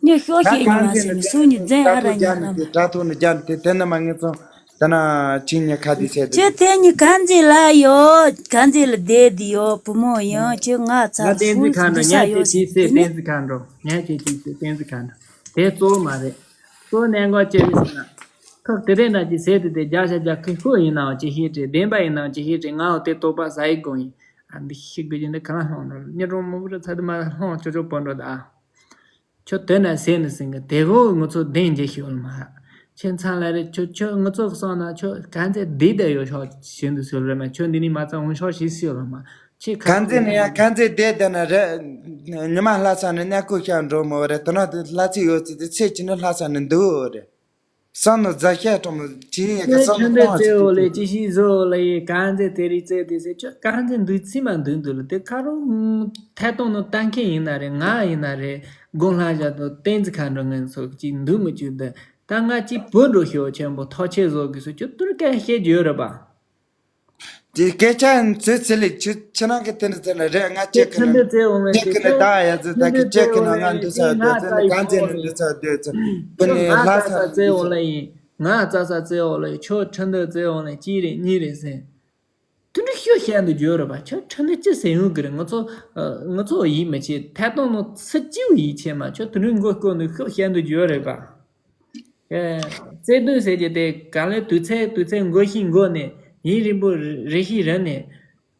ཉོ་ཤོག་ད་ཤེས་ཉོ་གང་མ་ཚེ་ཟེར་ནས་ནི་སུ་ཉི་རྫན་ཨ་ར་ཉ་ན་མ། དྲ་ཐོག་ནས་རྒྱབ་དེ་དེ་ནི་མ་ངེས་སོང་། དེ་ན་ཁྱིམ་ཉེ་ཁ་དེ་བྱས་ཏེ། ཁྱོད་དེ་ཉི་གང་ཚེ་ལ་ཡོད་གང་ཚེ་ལ་བསྡད་དེ་ཡོད་བུ་མོ་ཡིན་ཁྱོད་ང་ཚ་ང་བསྟན་འཛིན་ཁ་འགྲོ་ངས་ཁྱེད་ཅིག་ཟེར་བསྟན་འཛིན་ཁ་འགྲོ་ངས་ཁྱེད་ཅིག་ཟེར་བསྟན་འཛིན་ཁ་འགྲོ་དེ་གཙོ་བོ་མ་རེད། གཙོ་གནད་འགག་ཅི་རེད་ཟེར་ན། ཁག་དེ་རེད་ན་ཅི་ཟེར་དེ་དེ་རྒྱ་ཤ་རྒྱ་ཁུ་ཤོ་ཡིན་ནའང་ཅི་ཤེས་དྲི་བདེན་པ་ཡིན་ནའང་ཅི་ཤེས་དྲི་ང་འོ་དེ་དོགས་པ་ཟ་ཡི་དགོངས་ཡིན། ཨ་འདི་ཤི་དགོས་ཀྱི་འདི་གང་ལ་ལྷོང་ནོ་སྙི་རོང་མུ་རུ་ཚ་དུ་མ་ལྷོང་ཅོ་ཅོ་པོ་འགྲོ་ད། ཁྱོད་དོན་ན་ཟེར་ནི་ཟིན་གི་དེ་གོ་ང་ཚོ་བདེན་རྒྱ་ཤོད་ལ་མ། ཁྱེད་ཚང་ལ་རེད་ཁྱོད་ཁྱོད་ང་ཚོ་གསང་ན་ཁྱོད་གང་ཚེ་བདེ་བསྡད་ཡོད་ཤོག་ཞེས་འདུག་ཟེར་རེད་མ་ཁྱོད་འདི་ནི་མ་ཚང་འོང་ཤོག་ཞེས་ཟེར་ལ་མ། ཁྱེད་གང་ཚེ་ནི་ཡང་གང་ཚེ་བསྡད་བསྡད་ན་རེད། ཉི་མ་ལྷ་ས་ནས་གནས་སྐོར་བཤད་འགྲོ་མོ་རེད་དོ་ན་དེ་ལྷ་ཚིག་ཡོད་ཚེ་དེ་ཚེ་གཅིག་ནི་ལྷ་ས་ནས་འདུག་རེད། བསམ་ནི་རྫ་ཤ་གྲོང་མོ་ཅི་ཡིན་ཡ་གི་ཁྱོད་བསམ་ནི་ཁྲིམས་དེ་གཏོང་བ་བཙལ་འོ་ཅིག་ལས་ཅི་ཞིག་བཟོ་འོ་ལ་ཡི་གང་ཚེ་དེ་རིགས་བཙལ་དེ་ཟེར་ཁྱོད་གང་ཚེ་འདུག་ཚིག་མ་འདུག་འདུག་ལ་དེ་ཁ་རོག་ཐད་གཏོང་ནང་ལྟ་མཁན་ཡིན་ན་རེད་ང་ཡིན་ན་རེད་དགོང་ལྷ་བཞག་དང་བསྟན་འཛིན་མཁའ་འགྲོ་ངན་ཚོ་ཅིག་འདུག་མི་བཅུག་འདི་ད་ང་ཅིག་བུ་འགྲོ་ཤོག་ཆེན་པོ་ཐོག་ཆེ་བཟོ་དགོས་སོ་ཁྱོད་ཏུར་སྐད་བཤད་རྒྱུ་ཡོད་རེད་པ། དེ་སྐད་ཆ་ཚོད་ཚོད་ལས་ཁྱོད་ཁྱེད་རང་གི་དེ་འདྲ་ཟེར་ན་རེད། ང་ཁྱེད་ཁྱེད་ཁྱེད་འདི་ཚེ་འོང་བའི་ཁྱེད་ཁྱེད་ནི་ད་ཡ་ཚོད་ད་ཁྱེད་ཁྱེད་ཁྱེད་ནི་ང་འདུག་ས་འདོད་ཚོད་ནི་གང་ཚེ་ནི་འདུག་ས་འདོད་ཚོད་ཁྱོད་ནི་ལྷ་ས་ཚེ་འོང་ལ་ཡིན། ང་རྩ་ས་ཚེ་འོང་ལ་ཡིན་ཁྱོད་ཁྲི་འདི་ཚེ་འོང་ལ་གཅིག་རེད་གཉིས་རེད་ཟེར། དུ་འདྲ་ཤོད་བཤད་འདུག་རྒྱུ་རེད་པ། ཁྱོད་ཁྲི་འདི་ཅི་ཟེར་ཡོང་གི་རེད། ང་ཚོ་ང་ཚོ་ཡིད་མི་ཆེས་ཐད་གཏོང་ནང་སུ་གཅིག་ཡིད་ཆེས་མ་ཁྱོད་དུ་འདྲ་མགོ་སྐོར་ནས་ཤོད་བཤད་འདུག་རྒྱུ་རེད་པ། ཨེ། བརྩེ་དུང་ཟེར་གྱི་དེ་ག་ལེ་དུས་ཚོད་དུས་ཚོད་འགོ་ཤིང་འགོ་ནས་ཡིན་རིང་པོ་རེ་ཤིང་རེ་ནས་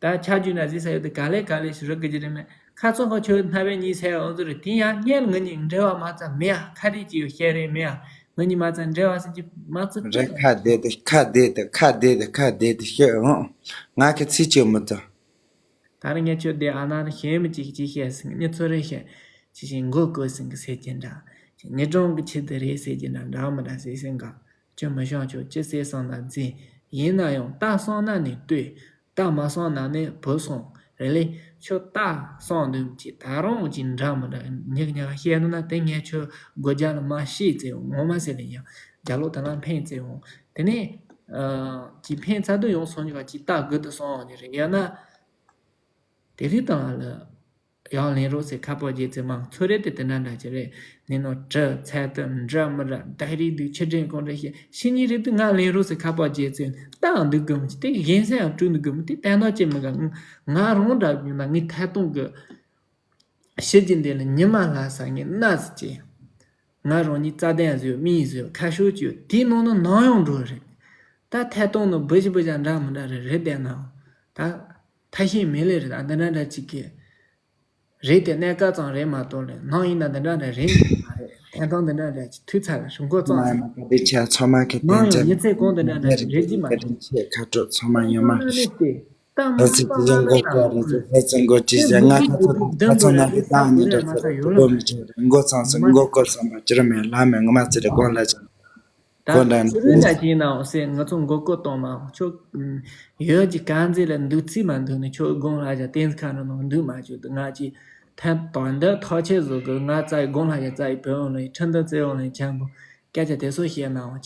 ད་ཆ་རྒྱུས་ན་ཟི་ས་ཡོད་དེ་ག་ལེ་ག་ལེ་ཞིག་རུ་གི་ཅི་རེད་མེད་ཁ་ཚོན་ཁ་ཆོས་སྣ་བའི་གཉིས་ཟེར་འོང་ཚོ་རེད། དེ་ཡང་སྔོན་ང་གཉིས་འབྲེལ་བ་མ་ཚ་མེད་ཨ། ཁ་རིག་ཅིག་ཡོད་བཤད་རེད་མེད་ཨ། ང་གཉིས་མ་ཚ་འབྲེལ་བ་ཟེར་གྱི་མ་ཚ་རེད། ཁ་བདེ་དེ་ཁ་བདེ་དེ་ཁ་བདེ་དེ་ཁ་བདེ་དེ་ཤོད་འོང་ང་གི་ཚིག་ཅིག་མི་ཚོ། ད་རེས་ངས་ཁྱོད་དེ་ཨ་ན་རེ་གཞན་མི་གཅིག་གིས་ཅི་བཤད་ཟིན་གི་ངས་ཚོ་རེ་བཤད་ཅི་ཞིག་མགོ་བསྐོར་ཟིན་གི་ཟེར་གྱིན་འདྲ། ངེད་གྲོང་གི་ཆེད་དུ་རེད་ཟེར་གྱིན་འདྲ་འདྲ་མི་འདྲ་ཟེར་ཟིན་ག་ཁྱོད་མི་ཤོང་ཁྱོད་ཅི་ཟེར་སོང་ན་འཛིན། ཡིན་ན་ཡང་རྟ་སོང་ན་ནི་ལྟོས། རྟ་མ་སོང་ན་ནི་བུ་སོང་རེད་ལེ། ཁྱོད་རྟ་སོང་འདུག་ཅི་ད་རུང་ཅི་འདྲ་མི་འདྲ་ཉག་ཉག་བཤད་ན་དེ་ངས་ཁྱོད་སྒོ་རྒྱ་ལ་མ་ཤེས་ཟེར་ངོ་མ་ཟེར་ལེ་ཡང་རྒྱ་ལོ་དེ་ན་འཕེན་ཟེར་འོང་དེ་ནས། ཅི་འཕེན་ཚ་དུ་ཡོང་སོང་ཉི་ག་ཅི་རྟ་དགུ་དུ་སོང་ཉི་རེད་ཡང་ན། དེ་དུས་དང་ལ་ཡང་ལེན་རོགས་ཟེར་ཁ་པར་རྒྱལ་ཚེ་མང་ཚོ་རེད་དེ་དེ་འདྲ་འདྲ་ཅི་རེད་ནི་ནོ་གྲི་ཚད་དུ་འདྲ་མི་འདྲ་ད་རིག་དུས་ཕྱི་དྲན་གོང་འདྲ་ཤེས་ཤི་ཉི་རེད་དུ་ང་ལེན་རོགས་ཟེར་ཁ་པར་རྒྱལ་ཚེ་རྟའང་འདུག་གི་མི་ཅི་དེ་གཞན་སེམས་ཡང་སྤྲུལ་འདུག་གི་མི་དེ་ལྟ་ན་ཅི་མི་ག་ང་རང་འདྲ་ཡིན་ན་ངའི་ཐད་གཏོང་གི་ཕྱི་རྒྱུ་འདི་ལ་ཉི་མ་ལྷ་ས་ངའི་སྣ་ཟིག་ཅེ། ང་རང་ཉིད་རྩ་དན་བཟོས་མིག་བཟོས་ཁ་ཤོར་གྱི་ཡོད་དེའི་ནང་ན་ནམ་ཡང་འགྲོ་རེད། ད་ཐད་གཏོང་ནི་བུ་ཞིག་བུ་ཞིག་འདྲ་མི་འདྲ་རེད་རེད་བསྡད་ནའང་ད་ཐ་ཤེས་མེད་ལེ་རེད་ད་འདི་འདྲ་འདྲ་ཅིག་གི་ རེད་དེ་གནས་སྐབས་ཙམ་རེད་མ་གཏོགས་ལས་ནང་ཡིན་ན་འདི་འདྲ་འདྲ་རེད་མ་རེད། ཐེན་ཐང་འདི་འདྲ་འདྲ་ཅིག་མཐུད་ཚར་རེད་མགོ་ཚང་ཚང་། ཚང་མ་གི་ནང་ཡང་ཡིད་ཚད་གོང་འདི་འདྲ་འདྲ་ཅིག་རེད་ཀྱི་མ་རེད། ཆེ་ཁ་དྲོ་ཚང་མ་ཡོད་མ་རེད། ད་ཚིག་ཅི་ཡང་མགོ་སྐོར་རེད་ཚེ་ཚེ་མགོ་ཅི་ཟེར་ང་ཁ་ཚོ་ཁ་ཚོ་ན་གི་ད་ནི་འདྲ་ཚོ་མགོ་མི་ཆེ་རེད། མགོ་ཚང་ཚང་མགོ་སྐོར་བསམ་པ་ཅི་ར་མེད་ལ་མེད་ངོ་མ་ཚེ་རེ་གོང་ལ་ཅང་ད་གོ་འདྲ་ནི་ཕྱི་རོལ་ལ་ཅིག་ཡིན་ནའང་ཟེར་ང་ཚོ་མགོ་སྐོར་གཏོང་མ་འོང་ཁྱོད། ཡོད་ཀྱི་གང་ཟེར་ལ་འདུག་ཚིག་མ་འདུག་ནི་ཁྱོད་དགོང་ལ་ཅང་ཏེན་ཁ་ནང་ནང་འདུག་མ་བཅུག་ཏུ་ང་ཅི་ཐབས་དང་འདི་ཐག་ཆོད་བཟོ་དགོས། ང་རྩ་ཡི་དགོང་ལ་ཅང་རྩ་ཡི་བོད་འོང་ལ་ཡི་ཁྲི་འདི་རྩེ་འོང་ལ་ཡི་ཆང་བུ་སྐད་ཆ་དེ་ཚོ་བཤད་ནའང་